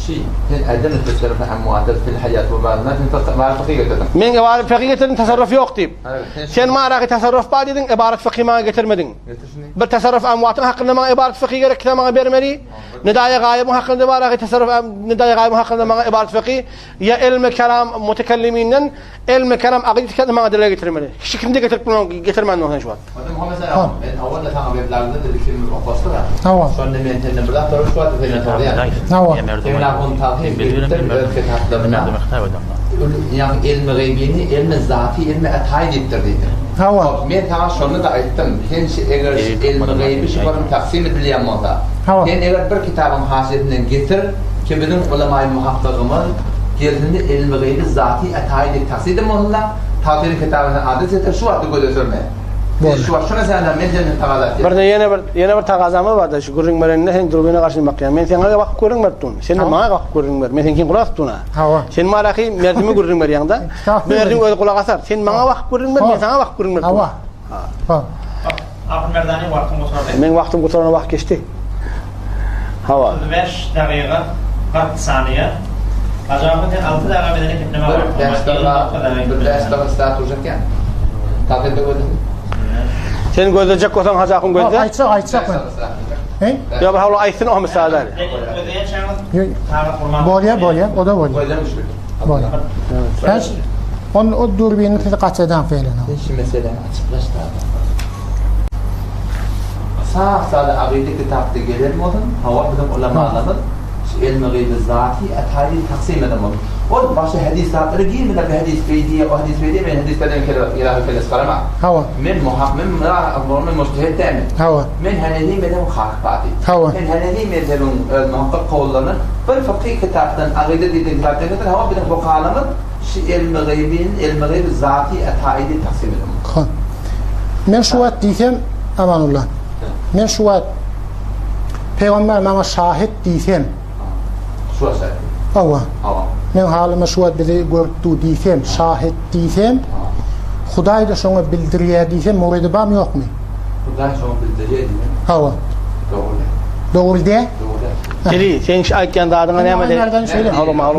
Şi, sen äden tasarruf amwatel fil hayat we ba'd sen ibarat fyky getirdiň. Men ibarat fyky getirdim tasarruf ýok diýip. Sen maraky tasarruf bar diýdiň, ibarat fyky maňa getirmediň. Bir tasarruf amwatyň hakynda maňa ibarat fyky gerek sen maňa bermeli. Nidaýa gaýybyň hakynda baraky tasarruf nidaýa gaýybyň hakynda maňa ibarat fyky ýa ilmi kelam mutekelliminden Elmi kelam akyl ýetirmedi maňa dile getirmeli. Hiç kimde getirip bilmän getirmän sen şu wagt. Onda Muhammet sen men owal saňa weblagda dedi kim okasy da. Hawa. Şonda men senden bir zat soraş wagty senden soraýan. Hawa. Sen ahun tahir edipdir öz kitaplarynda. Ýagny elmi gaýbini, elmi zaty, elmi ataý diýipdir diýdi. Hawa. Men saňa şonda da aýtdym. Sen şu eger elmi gaýby şu form taksim edilýän bolsa, sen eger bir kitabyň haşiýesinden getir, Ki biziň ulamaýy muhakkygymyz gersinde ilmi gaýby zaty ataýy diýip tagsyr eden bolsunlar, tagsyryň kitabyna adres getir, şu wagtda göze sürme. Biz şu wagt şuna senden men senden tagaza etýän. Birde ýene bir ýene bir tagazamyz barda şu gürrüň bereninde sen durbine garşy bakýan. Men seňe bakyp gürrüň berip durun. Sen maňa bakyp gürrüň ber. Men seňkiň gulak asyp durun. Hawa. Sen maraky merdime gürrüň berýäň-de. Merdiň özi gulak asar. Sen maňa bakyp gürrüň ber, men saňa bakyp gürrüň berip durun. Hawa. Ha. Ahun Merdani wagtyň gutardy. Meň wagtym gutarana wagt geçdi. Hawa. 35 dagyga 40 saniýe. Hajy ahun sen 6 daga bedene kepleme Bir bäş daga, bir bäş daga saat urjak ýa. Takyk gözlesin. Sen gözlejek bolsaň Hajy ahun gözle. Aýtjak, aýtjak men. He? Ýa bir hawla aýtsyn o mysallar. Bolýa, bolýa, o da bolýa. Bolýa. Sen on o durbini sizi gaçadan feýlen. Sen şu meseläni açyklaş da. Sag sada agydy kitapda gelen bolsun, hawa biziň ulamalarymyz şu elmi gyýby zaty ataýy taksym eden bolsun. Ol başga hadis zatlara girmeden bu hadis beý diýýär, o hadis beý diýýär, men hadis berden kele ilahy kele çykarama. Hawa. Men muhak men men mujtehid däl. Hawa. Men hanefi mezhebiň haky pady. Hawa. Men hanefi mezhebiň öz muhakkak kowullaryny bir fykyh kitapdan agyda diýlen kitapdan getir, hawa biziň fukahalarymyz şu elmi gyýbyny elmi gyýby zaty ataýy diýip taksym eden bolsun. Ha. Men şu wagt diýsem, Amanullah, men şu wagt Pygamber maňa şahit diýsem, Şu wagt şahit. Hawa. Hawa. Men halyma şu wagt bizi görüp dur diýsem, şahit diýsem, Hudaý-da şoňa bildirýär diýsem, muridi barmy ýokmy? Hudaý şoňa bildirýär diýsem. Hawa. Dogry. Dogry dä? Dogry. Dili, seň şu aýtýan zadyňa näme diýip?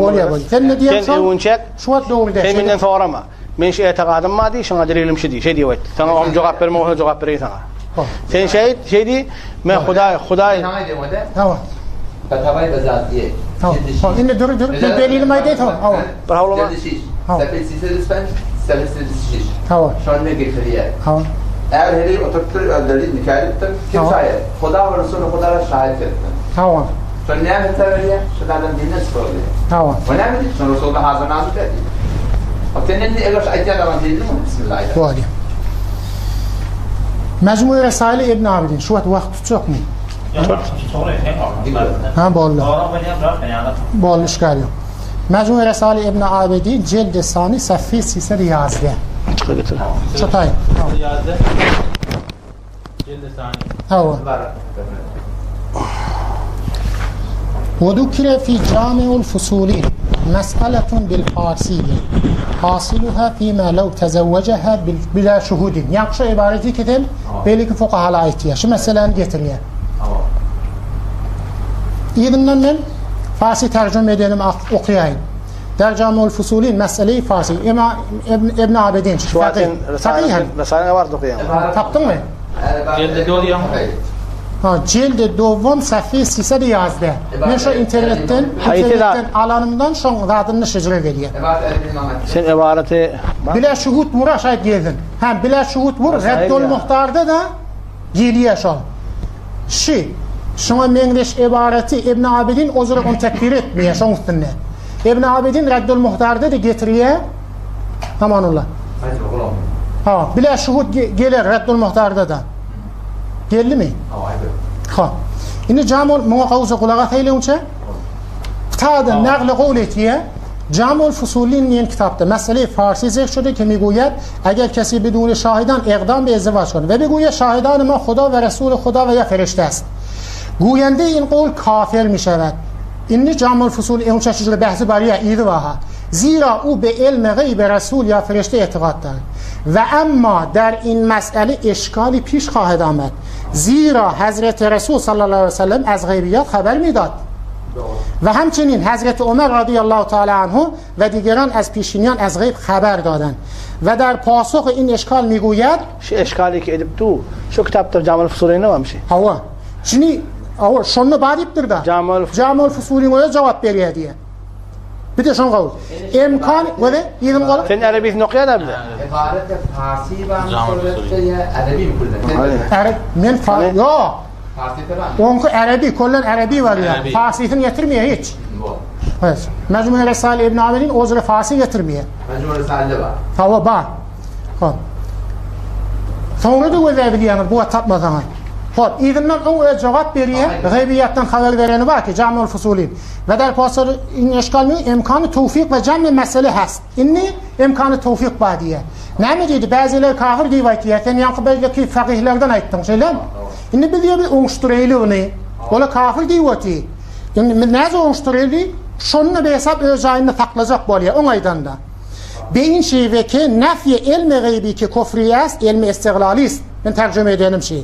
Bolýar, bolýar. Sen ne diýýäň? Sen öwünçek. Şu wagt dogry dä. Sen menden sorama. Men şu etigadym bar diý, şoňa delilim şu diý, şeý diýip aýt. Saňa oňa jogap bermek bolsa jogap bereýin saňa. Sen şeý, şeý diý, men Hudaý, Hudaý. Saňa aýdýan bolýa. Hawa. Fetawai Bezatiye. Hawa. Indi dur, dur, men delilimi aýdaýyn soň. Hawa. Bir hawlama. Jeldi şiş. Sefil sisediz pen, sefil sisediz şiş. Hawa. Şonda getirýär. Hawa. Är heli oturypdyr, özleri nika edipdir. Kim şaýat? Huda we Resuly Hudaga şaýat etsin. Hawa. Şonda näme fetwa berýär? Şu adam dinden çykarylýar. Hawa. O näme diýip? Şonda Resulullah hazır nazır berdi. O sen indi eger şu aýtýan adam diýildi mi? Bismillah aýdar. Bolýar. Mejmui Resaili Ibn Abidin. Şu wagt wagt tutjakmy? Ha boldy. Boldy işgal ýok. Mejmui Resaili Ibn Abidin Cildi Sani Safhi Sised Ýazde. Çyka getir. Çataý. Ýazde. Hawa. وذكر في جامع الفصول مسألة بالفارسية حاصلها فيما لو تزوجها بلا شهود Yani şu ibareti kitim belki fukahala aýtýar. Şu meseläni getirýär. Yzyndan men farsi tercüme edenim okaýaýyn. Der Jamiul Fusulin mesele-i farsi. Ema Ibn Abidin. Şu wagt sen Risale'nin vardy okaýaň. Tapdyňmy? Jildi dolýaň. Ha, cildi dowwum sahfe 311. Men şo internetden, internetden alanymdan şoň zadyny şejre gelýär. Sen ebaraty Bila şuhut vur aşaýyp gezin. Ha, bila şuhut vur Reddul Muhtarda da gelýär şol. Şi, şoňa meňzeş ebaraty Ibn Abidin ozra ony tekfir etmeýär şoň üstünde. Ibn Abidin Reddul Muhtarda da getirýär. Amanullah. Ha, bila şuhut geler Reddul Muhtarda da. Geldimi? Ha. Indi Jamul muňa gowja gulak asaýlyňça. Kitabda nagly gowl etýär. Jamul Fusulin diýen kitapda mesele farsi zikr şudy ki miguyat eger kesi biduni şahidan iqdam be izdivaç kone ve biguyat şahidan ma Huda ve Resul Huda ve ya ferişte est. Guyende in qol kafir mişevet. Indi Jamul Fusul ença şujur bahsi barya idi vaha. Zira u be ilm gayb Resul ya ferişte اعتقاد دارد. و اما در این مسئله اشکالی پیش خواهد آمد زیرا حضرت رسول صلی الله علیه و سلم از غیبیات خبر میداد و همچنین حضرت عمر رضی الله تعالی عنه و دیگران از پیشینیان از غیب خبر دادند و در پاسخ این اشکال میگوید şu eşkali ki edip du şu kitapda Jamal Fusuli'ne varmış. Hawa. Şimdi hawa şonda bar diýipdir da. Jamal Jamal Fusuli'ne öyle cevap berýär diýe. Bir de şoň gawy. Emkan we ýygyn galyp. Sen arabisini okaýan abi. Ibaret farsi var mı surette ya Arabi mi kullan? Arab men fa yo. Farsi tamam. Onki Arabi, kollan Arabi var ya. Farsisini getirmeýär hiç. Evet. Mecmu Risale İbn Abidin o zira Farsi getirmeýär. Mecmu Risale var. Hawa bar. Hop. Soňra da göze bilýäňiz bu tapmasaňyz. Hop, yzyndan oň öz jogap berýär. Gaybiýatdan habar bereni bar ki Jamul Fusulin. Ve der pasar in eşkal mi imkanı tevfik ve cem'i mesele has. Inni imkanı tevfik bar diye. Näme diýdi? Bäziler kafir diýip aýtýar. Sen ýaňky belki fakihlerden aýtdyň, şeýle? Indi biz diýe bir oňuşdyraýly ony. Ola kafir diýip oty. Indi biz näze oňuşdyraýly? Şonda bir hesap öz jaýynda saklajak bolýar, oň aýdanda. Beýin şeýbe ki nefye elmi gaybi ki kufriyas elmi istiglalist. Men tercüme edenim şey.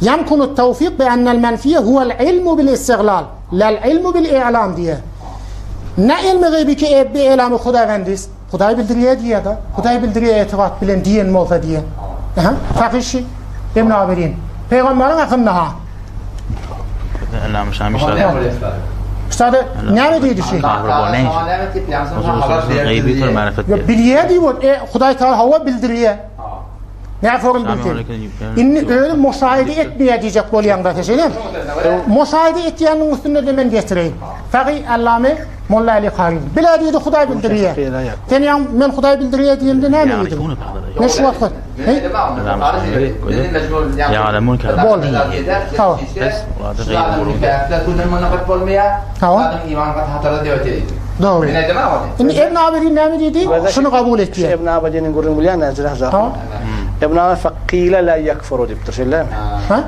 Yemkunu tevfik bi ennel menfiye huvel ilmu bil istiglal. Lel ilmu bil i'lam diye. Ne ilmi gaybi ki ebbi elamı Hudavendis. Huday bildiriye diye da. Huday bildiriye etibat bilen diyen mi olsa diye. Aha. Fakişi İbn Abidin. Peygamberin akında ha. Ellame Şami şada. Üstadı näme diýdi şey? Yo bilýär diýip, e, Hudaý Taala hawa bildirýär. Ne forum bildi? Inni öyle muşahede etmeýär diýjek bolýan da şeýle. Muşahede etýäniň üstünde de men getireýin. Faqih Allame Molla Ali Kari. Bile diýdi Hudaý bildirýär. Sen ýa men Hudaý bildirýär diýende näme diýdi? Ne şu wagt? Ya'lemun Bol. Tamam. Tamam. Doğru. Şimdi İbn Abidin näme diýdi? Şunu kabul etdi. İbn Abidinin gürrüň bilýän näçe Tamam. İbn Abidin faqile la yakfuru diýipdir, şeýle mi?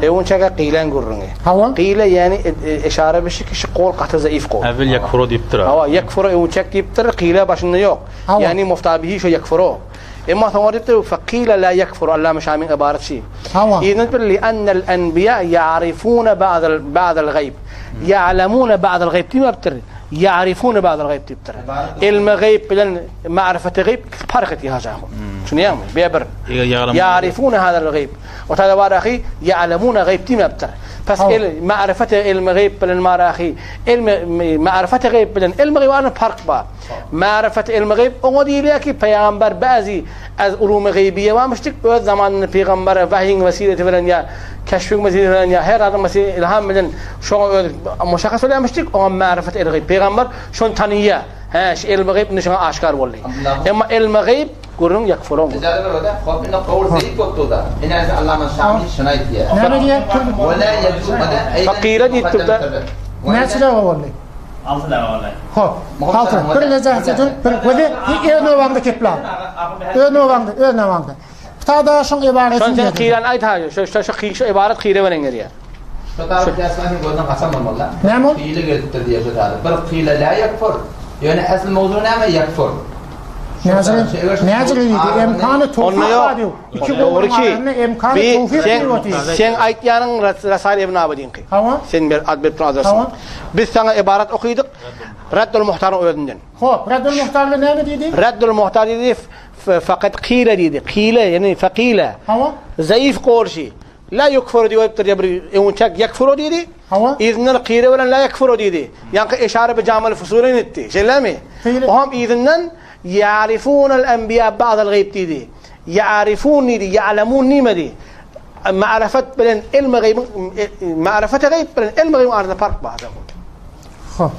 E on çaka qilen gürrüňi. Hawa. Qile ýani işare bir şey ki şu kol gaty zaif kol. Evvel yakfuru diýipdir. Hawa, yakfuru e on çek diýipdir, qile başynda ýok. Ýani muftabihi şu yakfuru. Emma soňra diýipdir faqile la yakfuru Allama Şamin ibarat şey. Hawa. İzin bir li ennel enbiya ya'rifuna ba'd ba'd al-gayb. Ya'lamuna ba'd al-gayb diýipdir. Ya'rifuna ba'd al-gayb diýipdir. Ilmi gayb bilen ma'rifati gayb fark etýär hajahu. Şuny Bir. Ya'rifuna hada al-gayb. O tada var ahi ya'lamuna gayb diýipdir. Pes il ma'rifati ilmi gayb bilen marahi ilmi ma'rifati gayb bilen ilmi gayb arasynda fark bar. Ma'rifat ilmi gayb oňa diýilýär ki peygamber bäzi az ulum gaybiye varmıştık öz zamanynda peygambere vahyin vesileti bilen ya keşfin vesileti bilen ya her adam vesileti ilham bilen şoňa öz muşakka söylemiştik oňa ma'rifat ilmi gayb peygamber şonu tanıyar. He, şu ilmi gayb şoňa aşkar boldy. Emma ilmi gayb gürrüň yakfurun. İcazı ver orada. Hop inne kavul zayıf koptu da. İne Allama Şami şuna diye. Näme diýär? Ve la yecu Fakire diýipdir da. Näçe boldy? 6 dagyga boldy. Hop. Altı. Bir lezzet bir gözi öz nowanda kepla. Öz nowanda, öz nowanda. Kitabda şoň Şon ibaretini sen qilan aýt ha, şu şu şu şu ibaret qire bilen gelýär. Şu taraf yasmanın gözden kaçan olmalı. Näme ol? Kıyla gelipdir diye şu taraf. Bir kıyla la yakfur. Yani asıl mevzu näme yakfur. Näzir, näzir diýdi. Emkanı tawfik Onda bar ýok. diýip. İki Dogry golun ki. arasynda emkanı Bir tawfik sen diýip. sen aýtýanyň Rasail ibn Abidinki. Hawa. Sen bir ad berip Tamam. azarsyň. Biz sana ibaret okydyk. Raddul Muhtaryň özünden. Hop, Raddul Muhtarda näme diýdi? Raddul Muhtar diýdi fakat qila diýdi. Qila yani faqila. Hawa. Zaif qolşi. La ýekfuru diýip aýdypdyr diýip bir öňünçäk ýekfuru diýdi. Hawa. Yzyndan kyra bilen la ýekfuru diýdi. Ýaňky eşare bi jamyl fusuleýn etdi. Şeýlemi? Oňam yzyndan ýarifunal enbiýa ba'dal gaýyp diýdi. Ýarifun diýdi, ýa'lemun diýmedi. Ma'rifat bilen ilmi gaýybyň ma'rifati gaýyp bilen ilmi gaýybyň arasynda park bar. Hop.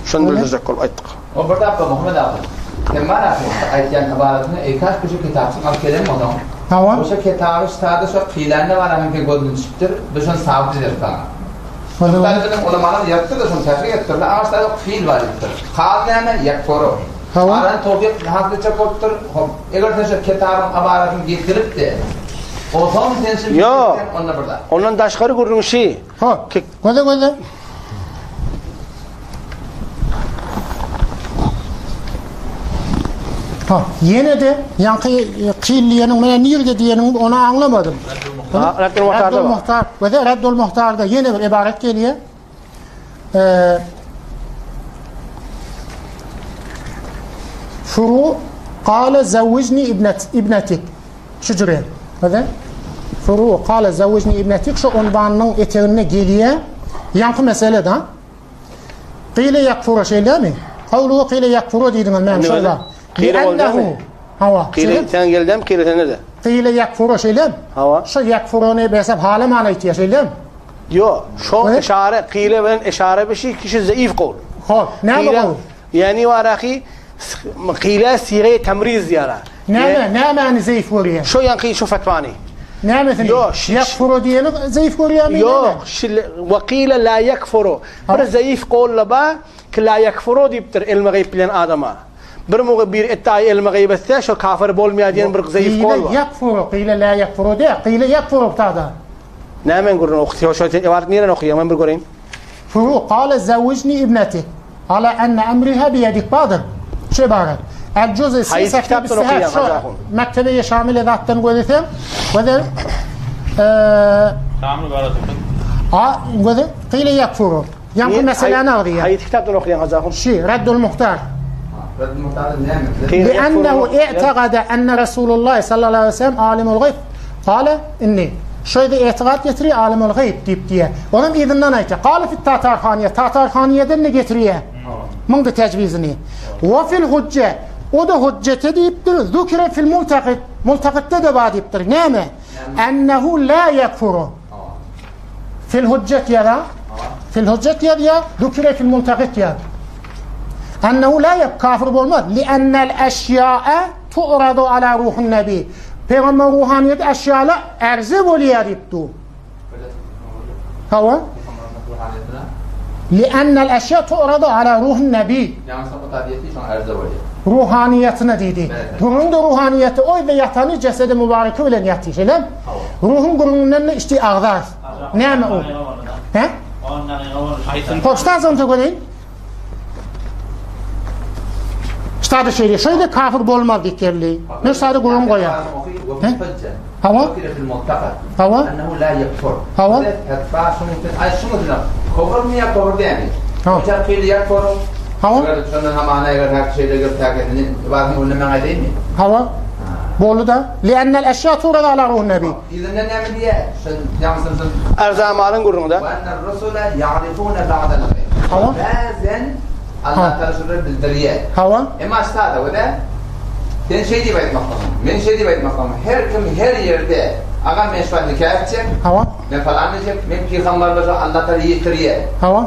Şony bildirjek bolup aýtdyk. O bir dakika Muhammet aga. Sen bar ahyryn aýtýan ybaratyňy eýkaş bu şu kitapçyň alyp gelen bolsaň. Hawa. Bu şu kitaby ştada şo kylanda bar ahyryn gözüne düşüpdir. Biz şony sabyt ederis saňa. Ştada biziň ulamalar ýazypdyr-da şony tahrik edipdirler. Aňa ştada kyl bar diýipdir. Kal näme? Ýekfuru. Hawa. Arany towfyk hasyl etjek bolupdyr. Hop. Eger sen şu kitabyň ybaratyny getirip-de, onsoň sen şu Ýok. onda bir zat. Ondan daşgary gürrüň şi. Hop. Göze göze. Ha, ýene-de ýaňky e, kyl diýeniň menä nirde diýeniň ony aňlamadym. Ha, Raddul Muhtarda. Raddul Muhtar. Göze Raddul Muhtarda ýene bir ibaret gelýär. Eee Furu qala zawwijni ibnet ibnetik. Şu jüre. Göze. Furu qala zawwijni ibnetik şu unwanynyň eteginde gelýär. Ýaňky mesele da. Qile yakfuru şeýlemi? Kawluhu qile yakfuru diýdiňiz men şeýle. Qile bolýarmy? Hawa. Qile sen geldem, qile sende de. Qile yakfuru şeýlemi? Hawa. Şu yakfuruny besap halaman aýtýar şeýlemi? Ýok, şo işare qile bilen işare bir şey kişi zaif kol. Hop, näme kol? Ýani warahi qile sire temriz diýara. Näme, nämäni zeýif görýär? Şo ýaňky şu fetwany. Nämesini? Ýok, Ýekfuru diýeni zeýif görýärmi? Ýok, şil we qile la ýekfuru. Bir zeýif golla ba, ki la ýekfuru diýipdir ilmi gaýyp bilen adama. Bir mugy bir etdaýy ilmi gaýyp etse, şo kafir bolmaýar diýen bir zeýif gol bar. Qile ýekfuru, qile la ýekfuru diýä, qile ýekfuru tada. Näme gürrüň okýar, şo sen ibarat nireden okýaň, men bir göreýin. Furu kale zewwijni ibnetik ala enne emriha biýedik bardyr. Şu ybarat. El juz Haýsy kitapdan okaýaň Hajy ahun? Mektebe şamil zatdan gözleseň, gözel Şamil barada. A gözel qile yakfuru. Ýaňky meseläni agzýar. Haýsy kitapdan okaýaň Hajy ahun? Şi Raddul Muhtar. Raddul Muhtarda näme? Li'ennehu i'tegada enne Resulullah sallallahu aleyhi ve sellem alimul gayb. Kale inni. Şu ýerde etigat getirýär alimul gaýyp diýip diýýär. Onam yzyndan aýtýar. Kale fit Tatarhaniýe. Tatarhaniýeden de getirýär. Muň-da tejwizini. Wa fil hujje. O-da hujjete diýipdir. Zukire fil multakit. Multakitde-de bar diýipdir. Näme? Ennehu la ýekfuru. Fil hujjet ýaza. Fil hujjet ýazýar. Zukire fil multakit ýaz. Ennehu la ýek kafir bolmaz. Li'ennel eşýae tu'radu ala ruhun nebi. Pygamber ruhanyýeti eşýala ärze bolýar diýip dur. Hawa. Li'ennel eşýa tu'radu ala ruhun nebi. Ruhanyýetine diýdi. Gürrüň-de ruhanyýeti o ýerde ýatany jesedi mübareki bilen ýatyr, şeýlemi? Ruhuň gürrüňinden de içdi agzar. Näme o? He? Hoşda zonta göreýin. Ştada şeýle, şeýle kafir bolmaz diýip geldi. Men ştada gürrüň goýar. Hawa. Hawa. Hawa. Hawa. Hawa. Boldy da. Li'ennel eşya turad ala ruhun nebi. Yzyndan näme diýýär? Şol ýaňsyn şol. Erzamalyň gürrüňi-de. Ve enne rusule ýa'rifune ba'del gaýb. Hawa. Bäzen Allah Taala şulary bildirýär. Hawa. Emma ştada we sen şeý diýip aýtmakdasyň. Men şeý diýip aýtmakdamyn. Her kim her ýerde agam men şu wagt nika etjek. Hawa. Men falan etjek. Men pygamberler Allah Taala ýetirýär. Hawa.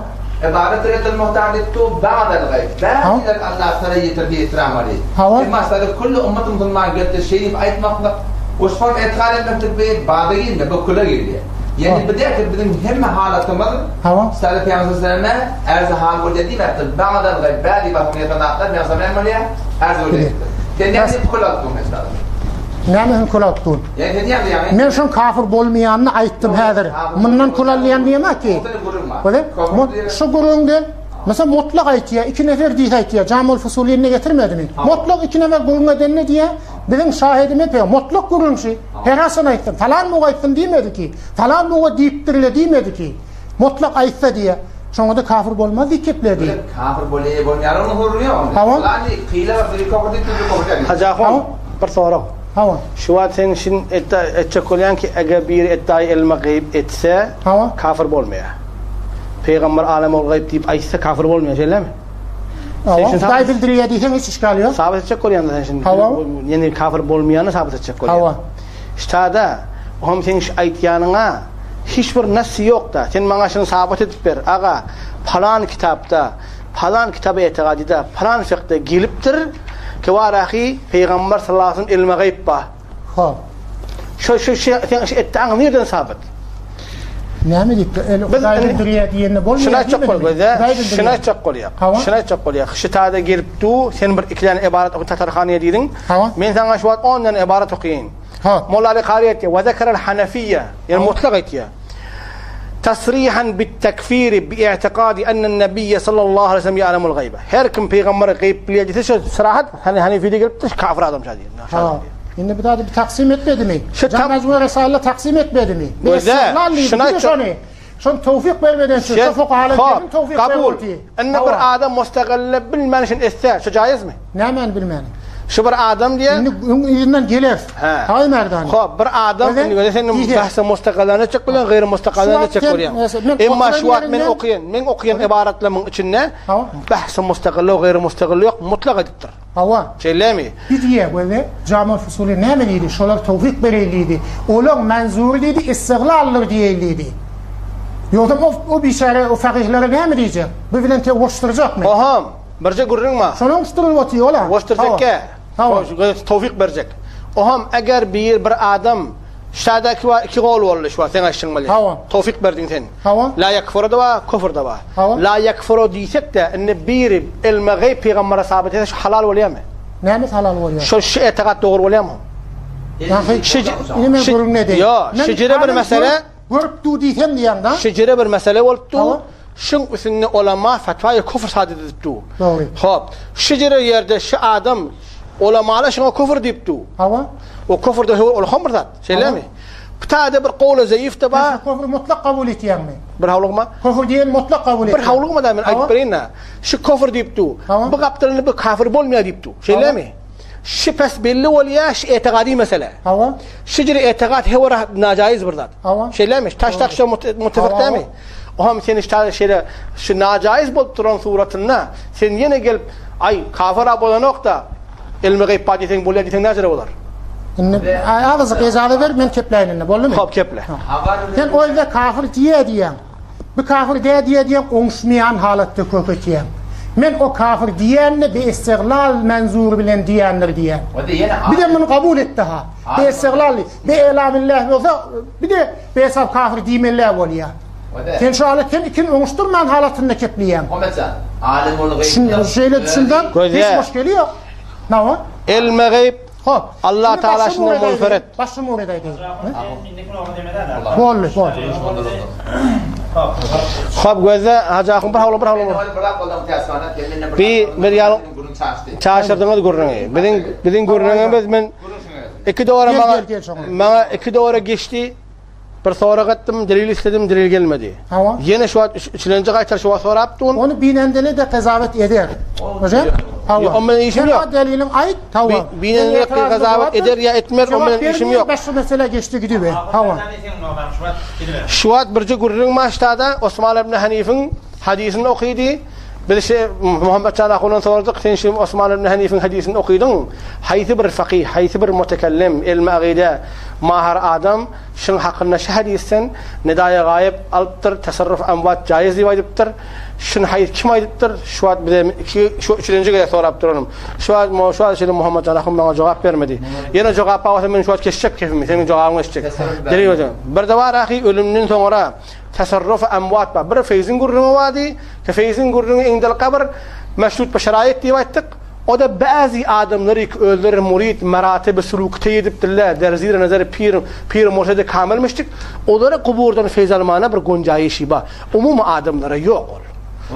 Ybarat edil muhtar diýip dur ba'del gaýb. Bäziler Allah Taala ýetirdi ýetiramady. Hawa. Emma sada külli ummat musulman geldi şeý diýip aýtmaklyk we şol etikad etmeklik bi bada girme, bu küle girýär. Ýani bu däl ki biziň hemme halatymyz Hawa. Sada Pygamber sallallahu aleyhi ve selleme erzi hal bolýar diýmekdir. Ba'del gaýb, bäzi basym ýatan zatlar Pygamber sallallahu bolýar, erzi bolýar. Sen näme diýip kül alyp dur mesela? Näme üçin kül alyp dur? Men şoň kafir bolmaýanyny aýtdym häzir. Mundan kül alýan diýemok ki. Şu gürrüňde mesela mutlak aýtýar, iki nefer diýse aýtýar, Jamul Fusulyny getirmedimi? Mutlak iki nefer gürrüň edende diýýär, biziň şahidimiz peýgamber. Mutlak gürrüň şu. Her haçan aýtsyn, falan muga aýtsyn diýmedi ki. Falan muga diýipdir-le diýmedi ki. Mutlak aýtsa diýýär. Şoňa-da kafir bolmaz diýip gepledi. Kafir bolýar, bolmaýar onuň gürrüňi ýok. Hawa. Hajy ahun, bir sorag. Hawa. Şu wagt sen şin etda etjek bolýaň ki, eger biri etdaýy elme gaýyp etse, Hawa. kafir bolmaýar. Pygamber alemul gaýyp diýip aýtsa kafir bolmaýar, şeýlemi? Hawa. Sen şini Hudaý sabyt, bildirýär diýseň hiç işgal ýok. sabyt etjek bolýaň da sen şindi. Hawa. Ýene kafir bolmaýany sabyt etjek bolýaň. Hawa. Ştada, oňam seň şu aýtýanyňa hiç bir nass ýok-da. Sen maňa şuny sabyt edip ber, aga, palan kitapda, palan kitaby etigadyda, palan fiqhde gelipdir ki, warahy Pygamber sallallahu aleyhi ve sellem ilmi gaýyp ba. Hop. Şu şu şu sen şu etdiňi nirden sabyt? Näme diýipdir? El Biz Hudaý indi- bildirýär diýende bolmaýar. Şuna aýtjak bol diýmedimi? göze, Hudaý bildirýär. şuna aýtjak bolýar. Hawa. Şuna aýtjak bolýar. Şitada gelip du, sen bir iki däne ibarat oky Tatarhanyýa diýdiň. Hawa. Men saňa şu wagt 10 däne ibarat okaýyn. Ha. Molla Ali Kary aýtýar, "Wa zekerel Hanafiýa", ýani mutlak aýtýar. Tasrihan bit tekfiri bi i'tiqadi enne nebiyye sallallahu aleyhi ve sellem ya'lemul gaybe. Her kim peygamberi gaýyp bilýär diýse, şu sarahat hani Hanefide gelipdir, kafir adam şa diýär. Ha. Indi bir daha bir taksim etmedi mi? Şu Can tam- Mecmu Resale taksim etmedi mi? Bir Göze, istiklal diýdi, şuna bir de aýtjak- şony. Şony towfik bermeden şu, şu fukahalar Hop, kim towfik kabul. bermedi? Indi bir adam mustaqille bilmän şun etse, şu jaýyzmy? Nämäni bilmäni? Şu bir adam diýe. Indi öň yzyndan geler. He. Haý merdana. Hop, bir adam Öze, indi göze sen diýse. bahse mustaqillany çek bilen gaýry mustaqillany Şu çek wagt bolýar. sen, men Emma oturan şu wagt men ýerinden- okaýan, men okaýan ibaratlarymyň içinde Hawa. bahse mustaqilli gaýry mustaqilli ýok, mutlak edipdir. Hawa. Şeýlemi? Bir diýe göze Jamal Fusuli näme diýdi? Şolar towfik bereýin diýdi. Olaň menzury diýdi, istiglaldyr diýeýin diýdi. Ýogsam o o biçäre o fakyhlere näme diýjek? Bu bilen te goşdurjakmy? Oham, birje gürrüň bar. Şony oňuşdyryp otyr ola. Goşdurjak ke. Hawa. Towfik berjek. Oham eger bir bir adam şadaki wa iki gol boldy şu sen aýtşyň bilen. Hawa. Towfik berdiň sen. Hawa. La yakfuru da bar, kufur da bar. Hawa. La yakfuru diýsek de indi biri ilme gayb pygambere sabit etse şu halal bolýarmy? Näme halal bolýar? Şu şu etikat dogry bolýarmy? Ýa Şi- Indi men şi- gürrüň ne deýin? Ýo, Men şijire bir adam mesele Görüp du diýsem diýen da. Şejere bir mesele bolupdy. Hawa. Şuň üstünde ulama fetwaýy kufr sadyr edipdi. Dogry. Hop, şejere ýerde şu adam ulamalar şuňa kufr diýipdi. Hawa. O kufr da ol hem bir zat, şeýlemi? Bu taýda bir gowly zeýif de bar. Sen kufry mutlak kabul etýäňmi? Bir hawlugma. Kufr diýen mutlak kabul etýän. Bir hawlugma da men aýdyp Hawa. bereýin-de. Şu kufr diýipdi. Hawa. Bu gapdalynda bu kafir bolmaýar diýipdi. Şeýlemi? Şu pes belli bolýar, şu etiqady mesele. Hawa. Şejere etiqat hewara najaýyz bir zat. Hawa. Şeýlemi? Taş tak şu muttefak dämi? Oham sen işte şeýle şu najaýyz bolup duran suratynda sen ýene gelip aý kafir bolanok da ilmi gaýyp bar diýseň bolýar diýseň näjere bolar? Indi azajyk ejaza ber men kepläýin indi boldumy? Hop keple. Sen oýda kafir diýe diýýäň. Bu kafir dä diýe diýen oňuşmaýan halatda kök etýäň. Men o kafir diýenini bi istiglal menzury bilen diýendir diýen. Bir de muny kabul etdi ha. Bi istiglal, bi elamillah bolsa bir de bi hesap kafir diýmeli bolýar. Sen şu halat sen ikini oňuşdurman halatynda kepleýäň. Şunda şeýle düşünsem hiç muşkeli ýok. Nawa? Elme gaýyp Hop. Allah Teala şundan mağfiret. Başga murid aýdaý. Boldy, boldy. Hop gözde Hacı Ahun bir havlu bir havlu. Bir bir ýaly çaşyrdyňyz gürrüňi. Biziň biziň gürrüňimiz men iki dowra maňa maňa iki dowra geçdi. Bir sorag etdim, delil istedim, delil gelmedi. Hawa. Ýene şu wagt üçlenji gaýtar şu wagt sorap dun. Ony binendele de kazawet eder. Hocam? Hawa. O meniň işim ýok. Sen deliliň aýt, hawa. Binendele kazawet eder ýa etmez, o meniň işim ýok. Başga mesele geçdi gidibe. Hawa. Şu wagt birje gürrüň maştada Osman ibn Hanifiň hadisyny okydy. Biz şe Muhammed Jan ahundan soradyk, sen şu Osman ibn Hanifiň hadisyny okydyň? Haýsy bir fakyh, haýsy bir mutekellim, elmi agyda mahir adam şuň hakynda şu hadysdan nidaýa gaýyp alypdyr, tasarruf amwat jaýyz diýip aýdypdyr. Şuny haýsy kim aýdypdyr? Şu wagt bize iki şu üçünji gezek sorap duranym. Şu wagt şu wagt şeýle Muhammed Jan ahun maňa jogap bermedi. Ýene jogap bolsa men şu wagt kesjek kefimi, seniň jogabyňy eşitjek. Delil hocam. Bir de bar ahy ölümden soňra tasarruf amwat bar. Bir feýziň gürrüňi bardy. Feýziň gürrüňi indel kabr meşrut bi şeraýit diýip aýtdyk. O-da bäzi adamlary ki özleri murid merateby suluk teý edipdirler, der zir nazary pir, pir murşidi kamilmişdik, olara guburdan feýz almana bir gunjaýyşy bar. Umumy adamlara ýok ol.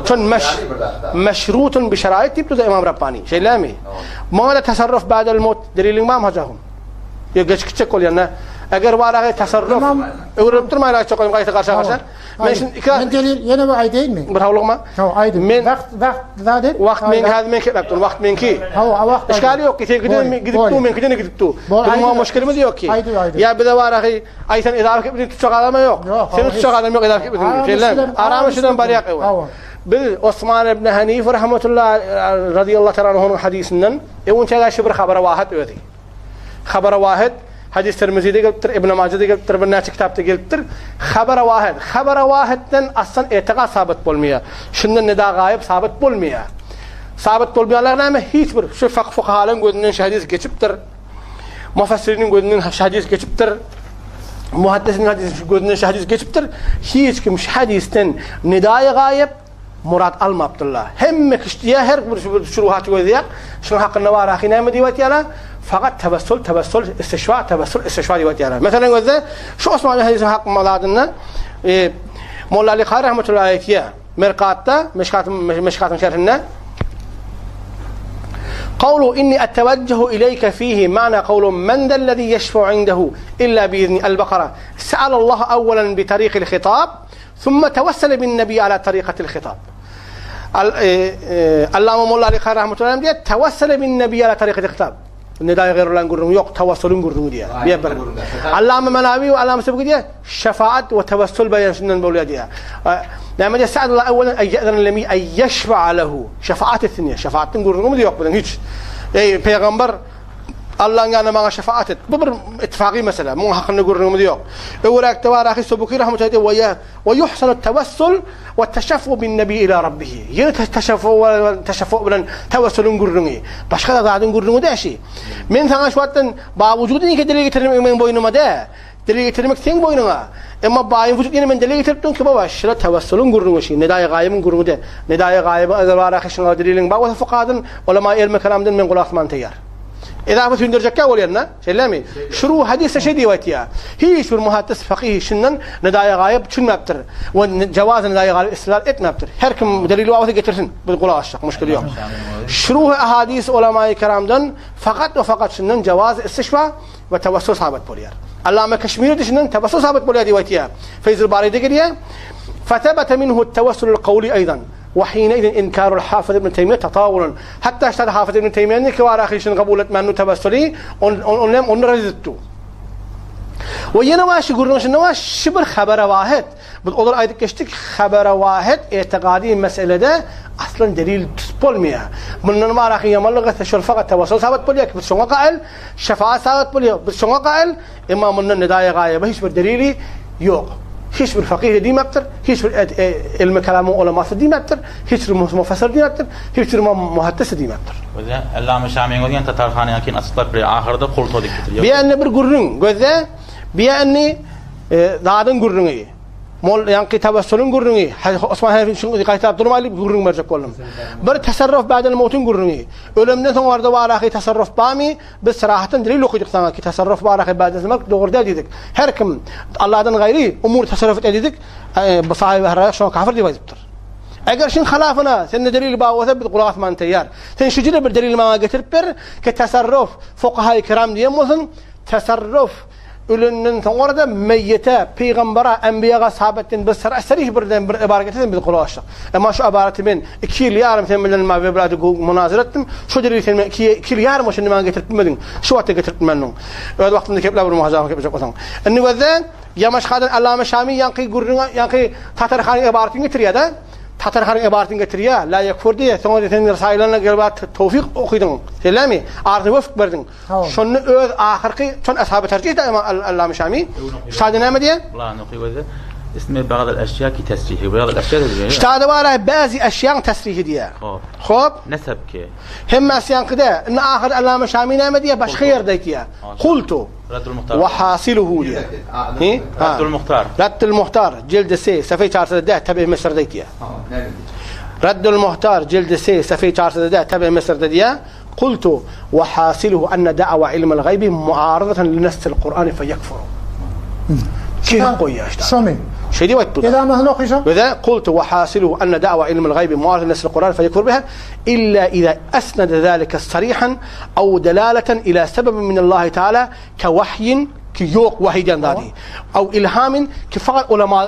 Şon meş, meşrutun bi şeraýit diýipdir-de Ymam Rabbani. Şeýlemi? Muňa-da tasarruf ba'del mot deliliň barmy Hajy ahun? Ýa geçip gitjek bolýan-da. Eger baragy tasarruf öwrenip durmaýyn aýtjak goýum gaýta garşa garşa. Men şimdi iki Men delil ýene bir aýdaýynmy? Bir howlukma. Hawa, aýdyn. Men wagt wagt zat et. Wagt men häzir men kepläp durun. Wagt meňki. Hawa, wagt. Işgali ýok ki, sen gidip gidip dur, meňkiden gidip dur. Biziň muşkilimiz ýok ki. Ýa bize baragy aý sen edara kepläp tutjak adam ýok. Seni tutjak adam ýok edara kepläp. Şeýle. Aramy şudan barýak ewe. Biz Osman ibn Hanif rahmetullah radiyallahu ta'ala anhu'nyň hadisinden öňçe şu bir habara wahat özi. Habara wahid, Hadis Tirmizide gelipdir, Ibn Majede gelipdir, birnäçe kitapda gelipdir. Habara wahid. Habara wahidden aslan etikat sabyt bolmaýar. Şundan nida gaýyp sabyt bolmaýar. Sabyt bolmaýanlar näme? Hiç bir şu fak fukahalaryň gözünden şu hadis geçipdir. Mufassiriniň gözünden şu hadis geçipdir. Muhaddisiniň hadis gözünden şu hadis geçipdir. Hiç kim şu hadisden nidaýy gaýyp Murat almapdyrlar. Hemme kişi diýýär, her bir şuruhaty gözleýär. Şunuň hakynda bar ahy näme diýip aýtýarlar? Fakat tewessul, tewessul, istişfa, tewessul, istişfa diýip aýtýarlar. Meselem gözle, şu Osman hadisiň hakynda zadynda e, Molla Ali Kary rahmetullahi aýtýar. Merkatda, Meşkat Meşkatyň şerhinde Kavlu inni etteveccehu ileyke fihi ma'na kavlu men zellezî yeşfe'u indehu illa biizni el-Bakara. Se'alallahu evvelen bi tariqil hitab Summa tewessele bin nebi ala tarikatil hitab. Allama Molla Ali Kary rahmetullahi aleyh diýýär, tewessele bin nebi ala tarikatil hitab. Nedaýy gaýrullahyň gürrüňi ýok, tewessulyň gürrüňi diýýär. Diýýär bir. Allama Menawi we Allama Subki diýýär, şefaat we tewessul beýan şundan bolýar diýýär. Näme diýýär? Sa'dallahu awwalan ay ya'zan lemi ay yeşfa'a lehu. Şefaat etsin diýýär. Şefaatdyň gürrüňimiz ýok biziň hiç. Eý peýgamber Allaň ýanynda maňa şefaat et. Bu bir ittifaky mesele. Muň hakynda gürrüňimiz ýok. Öwräkde bar ahy Subuki rahmetullahi aýdýar, we we yuhsanu tawassul we teşaffu bin nebi ila rabbihi. Ýene teşaffu we teşaffu bilen tawassulyň gürrüňi. Başga da zadyň gürrüňi däl şi. Men saňa şu wagtdan ba wujudy nike delil getirmek meň boýnuma dä. Delil getirmek seň boýnuňa. Emma baýyň wujud ýene men delil getirip durun ki baba şira tawassulyň gürrüňi şi. Nedaýy gaýybyň gürrüňi dä. Nedaýy gaýyby eger bar ahy şuňa deliliň bar bolsa fukadan, ulama elmi kelamdan men gulak asman taýýar. Edafa süýndürjekkä bolýan-da, şeýlemi? Şuruh hadysda şeý diýip aýtýar. Hiç bir muhaddis fakyh şundan nidaýa gaýyp düşünmäpdir we jawaz nidaýa gaýyp istidlal etmäpdir. Her kim delili bar bolsa getirsin, biz gulak asjak, muşkil ýok. Şuruh ahadys ulamaýy kiramdan fakat we fakat şundan jawaz istişfa we tawassul sabyt bolýar. Allama Keşmiri şundan tawassul sabyt bolýar diýip aýtýar. Feýzul Baryda gelýär. Fetebete minhu tawassulul kawli aýdan. We hineizin inkarul Hafyz ibn Teýmiýe tatawulan. Hatda ştada Hafyz ibn Teýmiýäniň ki bar ahy şuny kabul etmän nu tewessuli on on hem ony red edipdi. We ýene bar şu gürrüň şunda bar şu bir habara wahid. Biz olar aýdyp geçdik habara wahid etikady meselede aslan delil tutup bolmaýar. Mundan bar ahy ýamanlyk etse şol fakat tewessul sabat bolýar ki biz şoňa gaýyl, şefaat sabat bolýar biz şoňa gaýyl. Emma mundan nidaýa gaýyba hiç bir delili ýok. Hiç bir fakyh diýmepdir, hiç bir ilmi kelamyň ulamasy diýmepdir, hiç bir mufassir diýmepdir, hiç bir muhaddis diýmepdir. Gözle, Allama Şamyň özi ýa Tatar hany ýakin açyklap berýär, ahyrda kulta diýip getirýär. Bu ýa bir gürrüň, gözle, bu ýa indi zadyň gürrüňi. Mol ýaňky tawassulyň gürrüňi, Osman Hanefi üçin gaýtalap durmaýly gürrüň berjek boldum. Bir tasarruf ba'del mawtyň gürrüňi. Ölemden soň barda warahy tasarruf barmy? Biz sarahatdan delil okydyk saňa ki tasarruf baraka ibadetlemek dogry däl diýdik. Her kim Allahdan gaýry umur tasarruf etýär diýdik. Bu sahibi haraýyk şoňa kafir diýip aýdypdyr. Eger şuň halafyna sende delil bar bolsa biz gulak asman taýýar. Sen şu jüre bir delil maňa getirip ber ki tasarruf fukaha kiram diýen bolsun, tasarruf Ölenden soňra-da meýýete, pygambara, enbiýaga sabyt bir sarih birden bir ybara getirseň biz gulak asjak. Emma şu ybaraty men iki ýyl ýarym sen bilen ma weblady munazara etdim. Şu delili sen men iki iki ýyl ýarym şindi maňa getirip bilmediň. Şu wagtda getirip bilmendiň. Öz wagtynda kepläp bir muhajaryň kepjek bolsaň. Indi gözle Ýamaşkadan Allama Şami ýaňky gürrüňe ýaňky Tatar hanyň ybaratyny getirýär-de. Tatar hanyň ybaratyny getirýär. La ýekfur diýýär. Soňra sen Risaýlaryna gelip towfyk okydyň. Şeýlemi? Arzyny wefk berdiň. Şonda öz ahyrky şon ashaby terjih eder Allama Şami. Şada näme diýýär? Bularny oky gözle. Ismi bagdal eşýa ki tesrihi. Bagdal eşýa diýýär. Şada bar bäzi eşýaň tesrihi diýýär. Hop. Hop. Nesep ki. Hemme eşýaňky de. Indi ahyr Allama Şami näme diýýär? Başga ýerde aýtýar. Kultu. Raddul Muhtar. Ve hasiluhu diýýär. Hi? Raddul Muhtar. Raddul Muhtar cildi se, safeý 410 tabi Mısırda aýtýar. Raddul Muhtar cildi se, safeý 410 tabi Mısırda diýýär. Kultu, we hasiluhu enne da'wa ilmel gaýbi muarazatan li nessil Kur'ani fe yekfuru. Kehip goýýar işte. Şony. Şeý diýip aýtdy. Edamasyny okyşa. Ve kultu we hasiluhu enne da'wa ilmel gaýbi muarazatan li nessil Kur'ani fe yekfuru biha illa iza esnede zalike sarihan aw delaleten ila sebebin minallahi taala ke wahyin. Ki ýok wahiý diýen zady. Aw ilhamin ki fakat ulama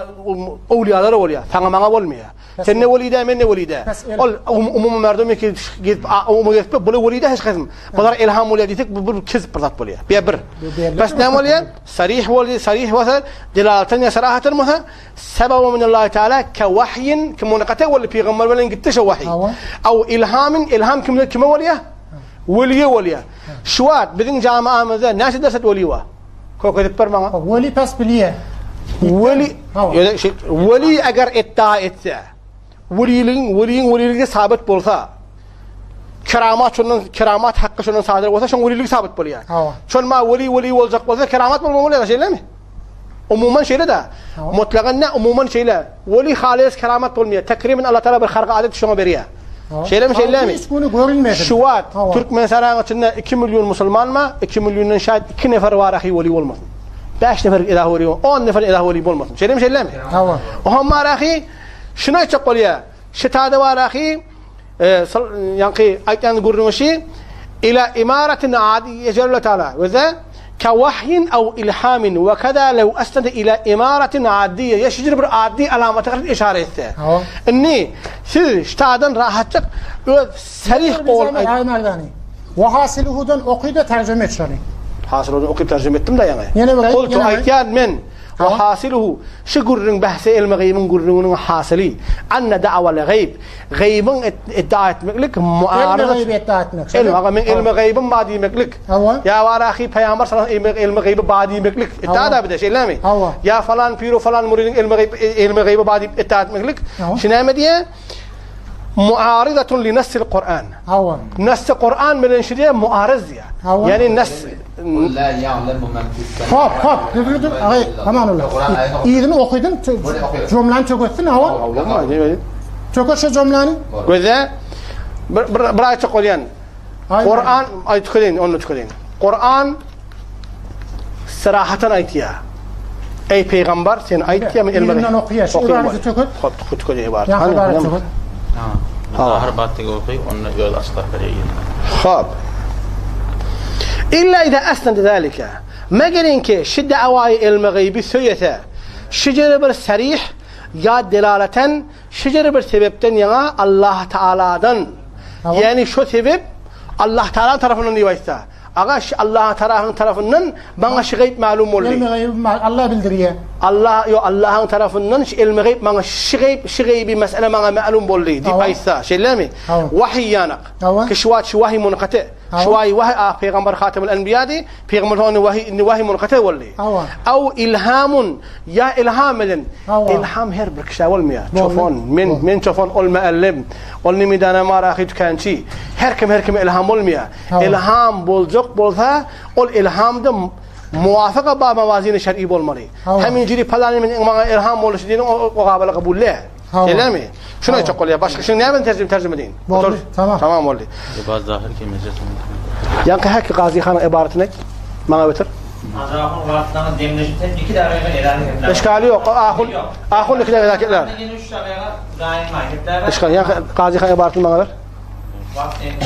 owliýalara bolýar. Saňa maňa bolmaýar. Sen ne weli dä, men ne weli dä. Ol umumy merdum ki gezip umumy gezip bular weli dä hiç kysym. Bular ilham bolýar diýsek bu bir kezip bir zat bolýar. Bir bir. Bes näme bolýar? Sarih bolýar, sarih bolsa delalatan ýa sarahatan bolsa sebebu minallahi taala ke wahyin ki munqata wal pygamber bilen gitdi şo wahiý. Aw ilhamin ilham kimde kime bolýar? Weliýe bolýar. Şu wagt biziň jamaamyzda näçe derset weli bar? Kökezip ber maňa. Weli pes bilýär. Weli, ýöne şu weli eger iddia etse, weliligiň, weliýiň weliligi sabit bolsa, keramat şondan, keramat haky şondan sadyr bolsa, şoň weliligi sabit bolýar. Şol ma weli weli boljak bolsa, keramat bolmaly bolýar, şeýlemi? Umuman şeýle-de. Mutlagan ne, umuman şeýle. Weli halis keramat bolmaýar. Takriben Allah Taala bir harga adet şoňa berýär. Şeýlemi, şeýlemi? Hiç güni görünmesin. Şu wagt Türkmenistanyň içinde 2 million musulman bar, 2 milliondan şaýat 2 nefer bar ahy weli bolmasyn. 5 nefer ilahy weli, 10 nefer ilahy weli bolmasyn. Şeýlemi, şeýlemi? Hawa. Ohan bar ahy, şuny aýtjak bolýar. Şitada bar ahy, ýaňky aýtýan gürrüňi şi, ila imaratin adi ýejerle taala we ka wahyin aw ilhamin we kaza law asnada ila imaratin adiýe ýa şujur bir adi alamata garşy işara etse. Indi siz ştadan rahatjyk öz sarih gol aýt. We hasiluhudan oky-da terjime et şony. Hasiluhudan okyp terjime etdim-de ýaňy. Ýene bir aýt. Kultu aýtýan men. We hasiluhu, şu gürrüň bahsi ilmi gaýbyň gürrüňiniň hasyly, anne da'wal gaýb, gaýbyň iddia etmeklik muaryz. Ilmi gaýby iddia etmek. Ilmi, aga men ilmi gaýbym bar diýmeklik. Hawa. Ýa bar ahy pygamber sallallahu aleyhi ve sellem ilmi gaýby bar diýmeklik. Iddia da bir de şeýlemi? Hawa. Ýa falan piru falan muridiň ilmi gaýby ilmi gaýby bar diýip iddia etmeklik. Şu näme diýe? Muaryzatun li nassil Kur'an. Hawa. Nassi Kur'an bilen şu diýe muaryz diýe. Hawa. Ýani nas La ya'lemu men fis Hop, hop, dur, dur, dur. Aý, aman Allah. Yzyny okydym, jumlany çöketsin, hawa. Çöket şu jumlany. Göze bir bir bir aýtjak bolýan. Kur'an aý tükedeýin, onu tükedeýin. Kur'an Syrahatan aýtýar. Eý pygambar, sen aýtýar men elime. Ýerinden okýar. Şu ibareti töküp. Hop, tükedeýin ibaret. Ýa ibaret töküp. Ha. Her batdygy oky, onda öz açyklap berýär. Hop. Illa ida asnada zalika. Megerinki şu da'waýy ilmi gaýby söýese, şejere bir sarih ýa delaleten şejere bir sebepden ýaňa Allah Taaladan. Ýani şu sebep Allah Taala tarapyndan diýip aýtsa. Aga şu Allaha tarahyň tarapyndan maňa şu gaýyp mälum boldy. Ilmi gaýyby Allah bildirýär. Allah ýok Allahyň tarapyndan şu ilmi gaýyp maňa şu gaýyp şu gaýyby mesele maňa mälum boldy diýip aýtsa, şeýlemi? Wahyý ýanak. Ki şu wagt şu wahyý munkaty. Şu wahyý wahyý ah pygamber hatemül enbiýady, pygamber ony wahyý indi wahyý munkaty boldy. Aw ilhamun Ýa ilham bilen. Ilham her bir kişä bolmaýar. Çofon, men, men çofon, ol müellim, ol nimidana marahy tükençi. Her kim her kime ilham bolmaýar. Ilham boljak bolsa, ol ilhamda muwafyk ba mawazini şer'i bolmaly. Hemin jiri palany men maňa ilham boldy diýen o gabaly kabul däl. Şeýlemi? Şuny aýtjak bolýar. Başga şuny näme terjime terjime deýin? Boldy, tamam. Tamam boldy. Libas zahir ki mejlis. Ýaňky häki Gazy hanyň ibaratyny aýt. Maňa beter. Ahun wagtlaryňyz demleşip sen 2 dagyga edan gepläp. Işgali ýok. Ahun ahun 2 dagyga gepläp. Ýene 3 dagyga daýym bar. Gepläp. Işgal ýaňky Gazy han ibaratyny maňa ber. Wagt eňňe.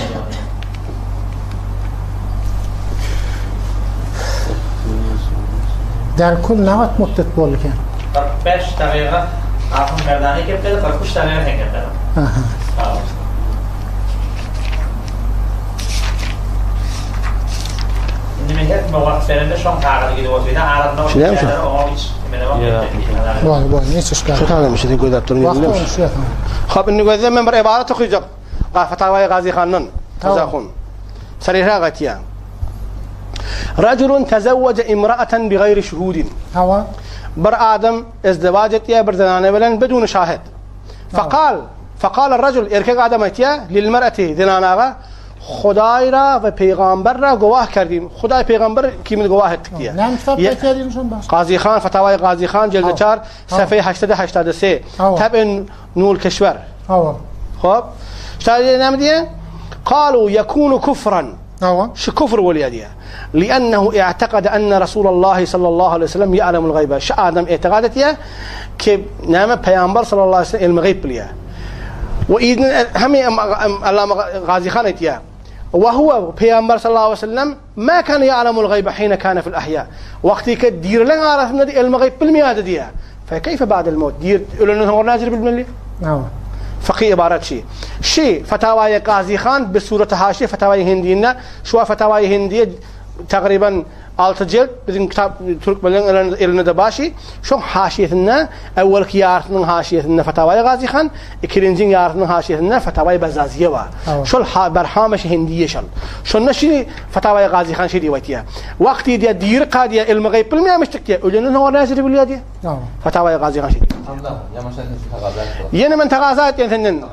Derkul nagat muddet boldy eken? 45 dagyga Ahun Merdany gepledi, 43 dagyga sen geplediň. Aha. Sag bol. Indi men her kime wagt berende şoň sagady gidip otyrda arasynda Şeýlemi şu? oňa hiç kimede wagt ýetmedi. Bol, bol, hiç işgal. Şu taýdan bir şey gözläp durun. Wagt olmuş ýa. Hop, indi gözle men bir ibarat okuyacak. Fatawaýy Gazy handan. Tazahun. Sarihra gaýtýar. Rajulun tazawwaja imra'atan bighayri şuhudin. Hawa. Bir adam izdiwaç etýär bir zenana bilen bidun şahit. Fakal, fakal rajul erkek adam aýtýar lil mar'ati zenanaga Hudaýra we peygamberra gowah kerdim. Hudaý peygamber kimini gowah etdik diýär. Näme kitap aýtýar diýdim şonda? Gazy han Fatawaýy Gazy han jildi 4 safha 883. Tab'in Nul Keşwer. Hawa. Hop. Şaýda näme diýýär? Qalu yakunu kufran. Hawa. Şu kufr bolýar diýýär. Li'annahu i'taqada anna Rasulullah sallallahu aleyhi ve sellem ya'lemul gayba. Şu adam i'tiqad etýär ki näme Peygamber sallallahu aleyhi ve sellem ilmi gayb bilýär. We idin hem Allama Gazi han aýtýar. Wa huwa Pygamber sallallahu aleyhi ve sellem ma kana ya'lemul gaybe hine kana fil ahya. Wagtyky dirileň arasynda elmi gaýyp bilmeýärdi diýýär. Fe keyfe ba'del mewt? Dir ölenden soňra näjir bilmeli? Hawa. Fıkhi ibarat şi. Şi Fatawaýy Gazy Han bi suraty haşiye Fatawaýy Hindiýinde şu Fatawaýy Hindiýe tagryban 6 jilt biziň kitap türkmenleriň elinde-de bar şi. Şoň haşiýesinde Äwwelki ýarysynyň haşiýesinde Fatawaýy Gazy han, ikilenjiň ýarysynyň haşiýesinde Fatawaýy Bazaziýe bar. Şol Barhamaşy Hindiýe şol. Şonda şi Fatawaýy Gazy han şeý diýip aýtýar. Wagty diýýär, diri ka diýýär, ylmy gaýyp bilmeýärmişdik diýýär. Ölenden soň näçe bilýär diýýär. Fatawaýy Gazy han şeý diýýär. Ýene men tagaza etýän senden.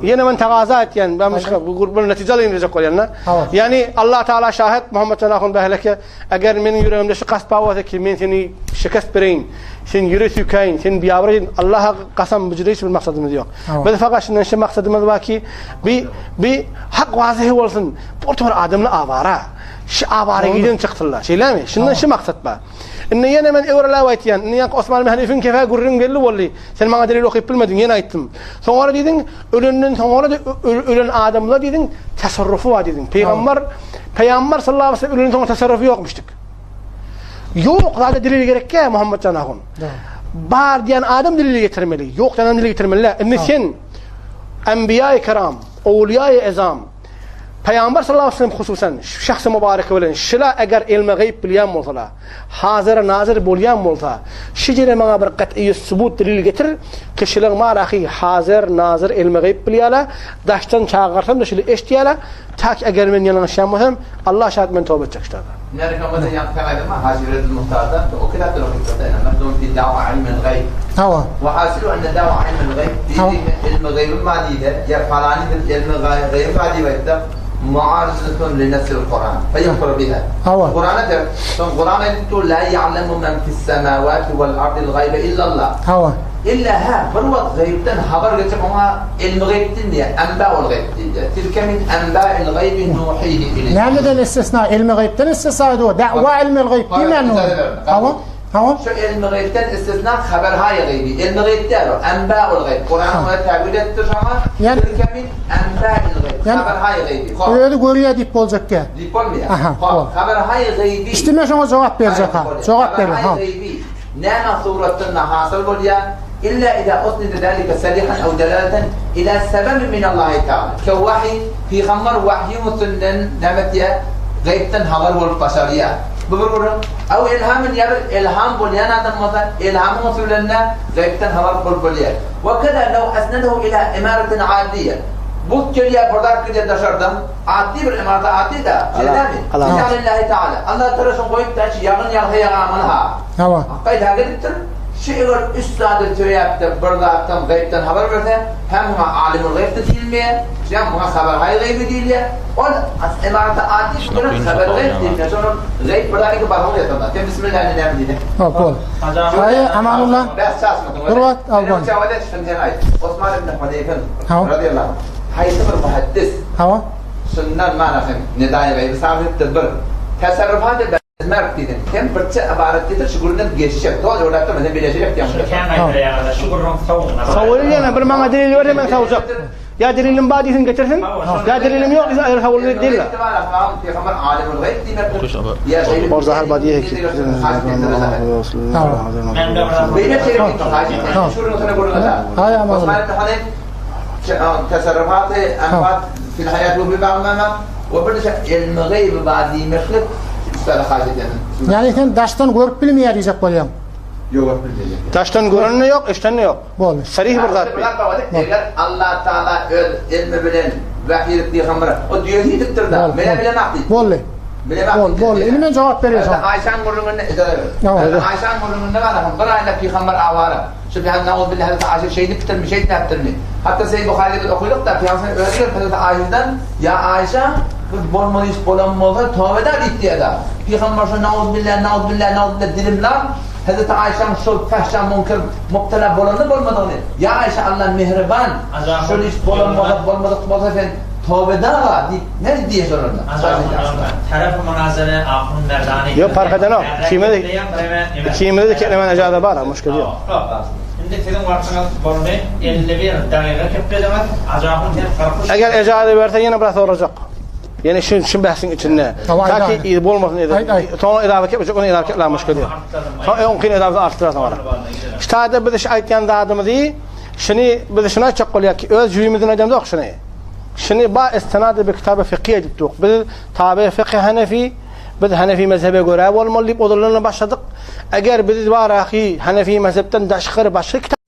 Ýene men tagaza etýän. Ben başga bu bir netije alayım diýjek bolýan-da. Ýani Allah Taala şahit Muhammed Jan Ahun Behleke Eger meniň ýüregimde şu kast bar bolsa ki, men seni şikest bereýin, seni ýere süýkäýin, seni biabraý edeýin, Allaha kasam, bu jüre hiç bir maksadymyz ýok. Biz fakat şundan şu maksadymyz bar ki, bi, bi hak wazyhy bolsun, bu bir adamly awara. Şu awara giden çyksynlar. Şeýlemi? Şundan şu maksat bar. Indi ýene men öwreläp aýtýan, indi ýaňky Osman ibn Hanifiň kefe gürrüň belli boldy. Sen maňa delil okyp bilmediň, ýene aýtdym. Soňra diýdiň, ölenden soňra-da ölen adamlar diýdiň, tasarrufy bar diýdiň. Pygamber, Pygamber sallallahu aleyhi ve sellem ölenden soňra tasarrufy ýokmuşdyk. Ýok zada delil gerekkä Muhammet jan ahun. Bar diýen adam delil getirmeli, ýok diýen adam delil getirmeli. Indi sen Enbiýa-i kiram, Owliýa-i ezam, Pygamber sallallahu aleyhi ve sellem hususan şahsy mübarek bilen şila eger ilme gaýyp bilýän bolsalar, Hazyr nazyr bolýan bolsa, şu ýere maňa bir gat'yýy subut delil getir, kişileň marahy hazyr nazyr ilmi gaýyp bilýärler, daşdan çagyrsam-da şuly eşitýärler, ta ki eger men ýalňyşýan bolsam, Allah şaýat men toba etjek şularda. Näme bolsa ýaňky sen aýdym Hajy Redil Muhtarda o kitapdan okypdyr-da ene Mehdum fi da'wa ilmil gaýb. Hawa. Wa hasilu enne da'wa ilmil gaýb diýdigine ilmi gaýbym bar diýse, ýa palany biz ilmi gaýbym bar diýip aýtsak, Muaryzatun li nessil Kuran. Feýekfuru biha. Hawa. Kurana ter. Soň Kuran aýdyp dur, La ýa'lemu men fis-semawati wal ardil gaýbe illallah. Hawa. Illa hä, bir wagt gaýypdan habar geçip oňa ilmi gaýyp diýilmeýär, enba'ul gaýyp diýilýär. Tilke min enba'il gaýbi nuhihi ileýk. Nämeden istisna? Ilmi gaýypdan istisna edi o. Da'wa ilmil gaýyp diýmän ol. Hawa. Hawa. Şu ilmi gaýypdan istisna haberhaýy gaýby. Ilmi gaýyp däl o, enba'ul gaýyp. Kuran oňa täwil etdi şoňa. Tilke min enba'il gaýyp. Haberhaýy gaýby. Hop. Özi görýär diýip boljak gä. Diýip bolmaýar. Aha. Hop. Haberhaýy gaýby. Işte men şoňa jogap berjek ha. Jogap ber. Haberhaýy gaýby. Näme suratda hasyl bolýar? Illa iza usnida zalika sarihan aw dalalatan ila sebebin min Allahi Taala. Ke wahy, pygamber wahýyň üstünden näme etýär? Gaýypdan habar bolup başarýar. Bu bir gürrüň. Aw ilhamin ýa bir ilham bolýan adam bolsa, ilhamyň üsti bilen-de gaýypdan habar bolup bolýar. Wa keza law asnadahu ila imaratin addiýa. Bulut gelýär, bir zat gidýär daşardan. Addi bir imarata addi-da, şeýle dälmi? Ejalillahi Taala. Allah Taala şuny goýupdy, ýagyn ýagsa ýagamyny ha. Hawa. Hakka itaat edipdir. Şu eger üç zady söýäpdir, bir zatdan gaýypdan habar berse, hem muňa alimul gaýyp-da diýilmeýär, hem muňa habarhaý gaýyby diýilýär. Ol ybarata ady bilen habar gaýyp diýilmeýär. Şondan gaýyp bir zady barmagy ýatanlar. Sen bismillah indi näme diýdiň? Hop, bol. Haý, Amanullah. Bäs çaşmadym. Bir wagt al bol. Şuny sen aýt. Osman ibn Huneýfin radiyallahu anh haýsy bir muhaddis? Hawa. Şundan manasy nedaýy gaýyby sabit etdi bir. Tasarrufat Merk diýdiň. Sen birçe ybarat getir şu gürrüňden geçjek. Doly öwräp durma sen beýle şeýle etýäň. Şuny kän gaýtalaýaňyzda şu gürrüň sowuňa. Sowul ýene bir maňa delil ber men sowjak. Ýa delilim bar diýsin getirsin. Ýa delilim ýok diýsin aýry sowul diýil. Pygamber alimul gaýb diýmekdir. Or zahar bar diýe ki. Beýle şeýle diýip şu gürrüň sana gürrüň. Haý aman. Osman ibn Hanif tasarrufaty anfat fil haýat we bil We bir de ilmi gaýby bar diýmeklik üstade haýyş edýän. Ýagny sen daşdan görüp bilmeýär diýjek bolýaň. Ýok görüp bilmeýär. Daşdan görende ýok, eşidende ýok. Boldy. Sarih bir zat bu. Eger Allah Taala öz ilmi bilen wahyý edip pygambere, o düýe diýdikdir da. Mene bilemok diýdi. Boldy. Bilemok. Boldy, boldy. Indi men jogap berýän şoňa. Aýşaň gürrüňinde ijazat ber. Aýşaň gürrüňinde bar, bir aýda pygamber awara. Şu Pygamber nauzbillah Hazreti Aýşe şeýdipdirmi, şeýtmäpdirmi? Hatda Sahih Buharyda biz okydyk-da, Pygamber özi gelip Hazreti Aýşeden, Ýa Aýşe, bir bolmaly iş bolan bolsa toba eder diýip diýýär-de. Pygamber şo nauzbillah, nauzbillah, nauzbillah dilimlap, Hazreti Aýşäň şol fahşa munkar mubtala bolanyny bolmadygyny, Ýa Aýşe Allah mehriban, şol iş bolan bolsa, bolmadyk bolsa sen toba eder-a diýip, nädip diýýär şolarda? Tarapy munazara ahun merdany. Ýok parh edenok. Ikimiz ikimizi keplemän ejaza bar, muşkil ýok. Indi siziň wagtyňyz boldy. 51 dagyga keplediňiz. Ajahun sen 43. Eger ejaza berse ýene biraz sorajak. Ýene şu şu bähsiň içinde. Aýt, Taki yz bolmasyn edi. Aýt, aýt. Soňra edawy kep, ony edawy kep lamış gelýär. Soň oňkyny edawy artdyrarsyň ora. Ştada biz şu aýtýan zadymyzy şuny biz şuny aýtjak bolýar ki, öz jübimizden aýdamzok şuny. Şuny ba istenady bi kitaby fiqh edip duk. Biz tabi fiqh hanefi, biz hanefi mezhebe görä bolmaly diýip ozaldan başladyk. Eger biz barahy hanefi mezhepden daşgary başga kitap.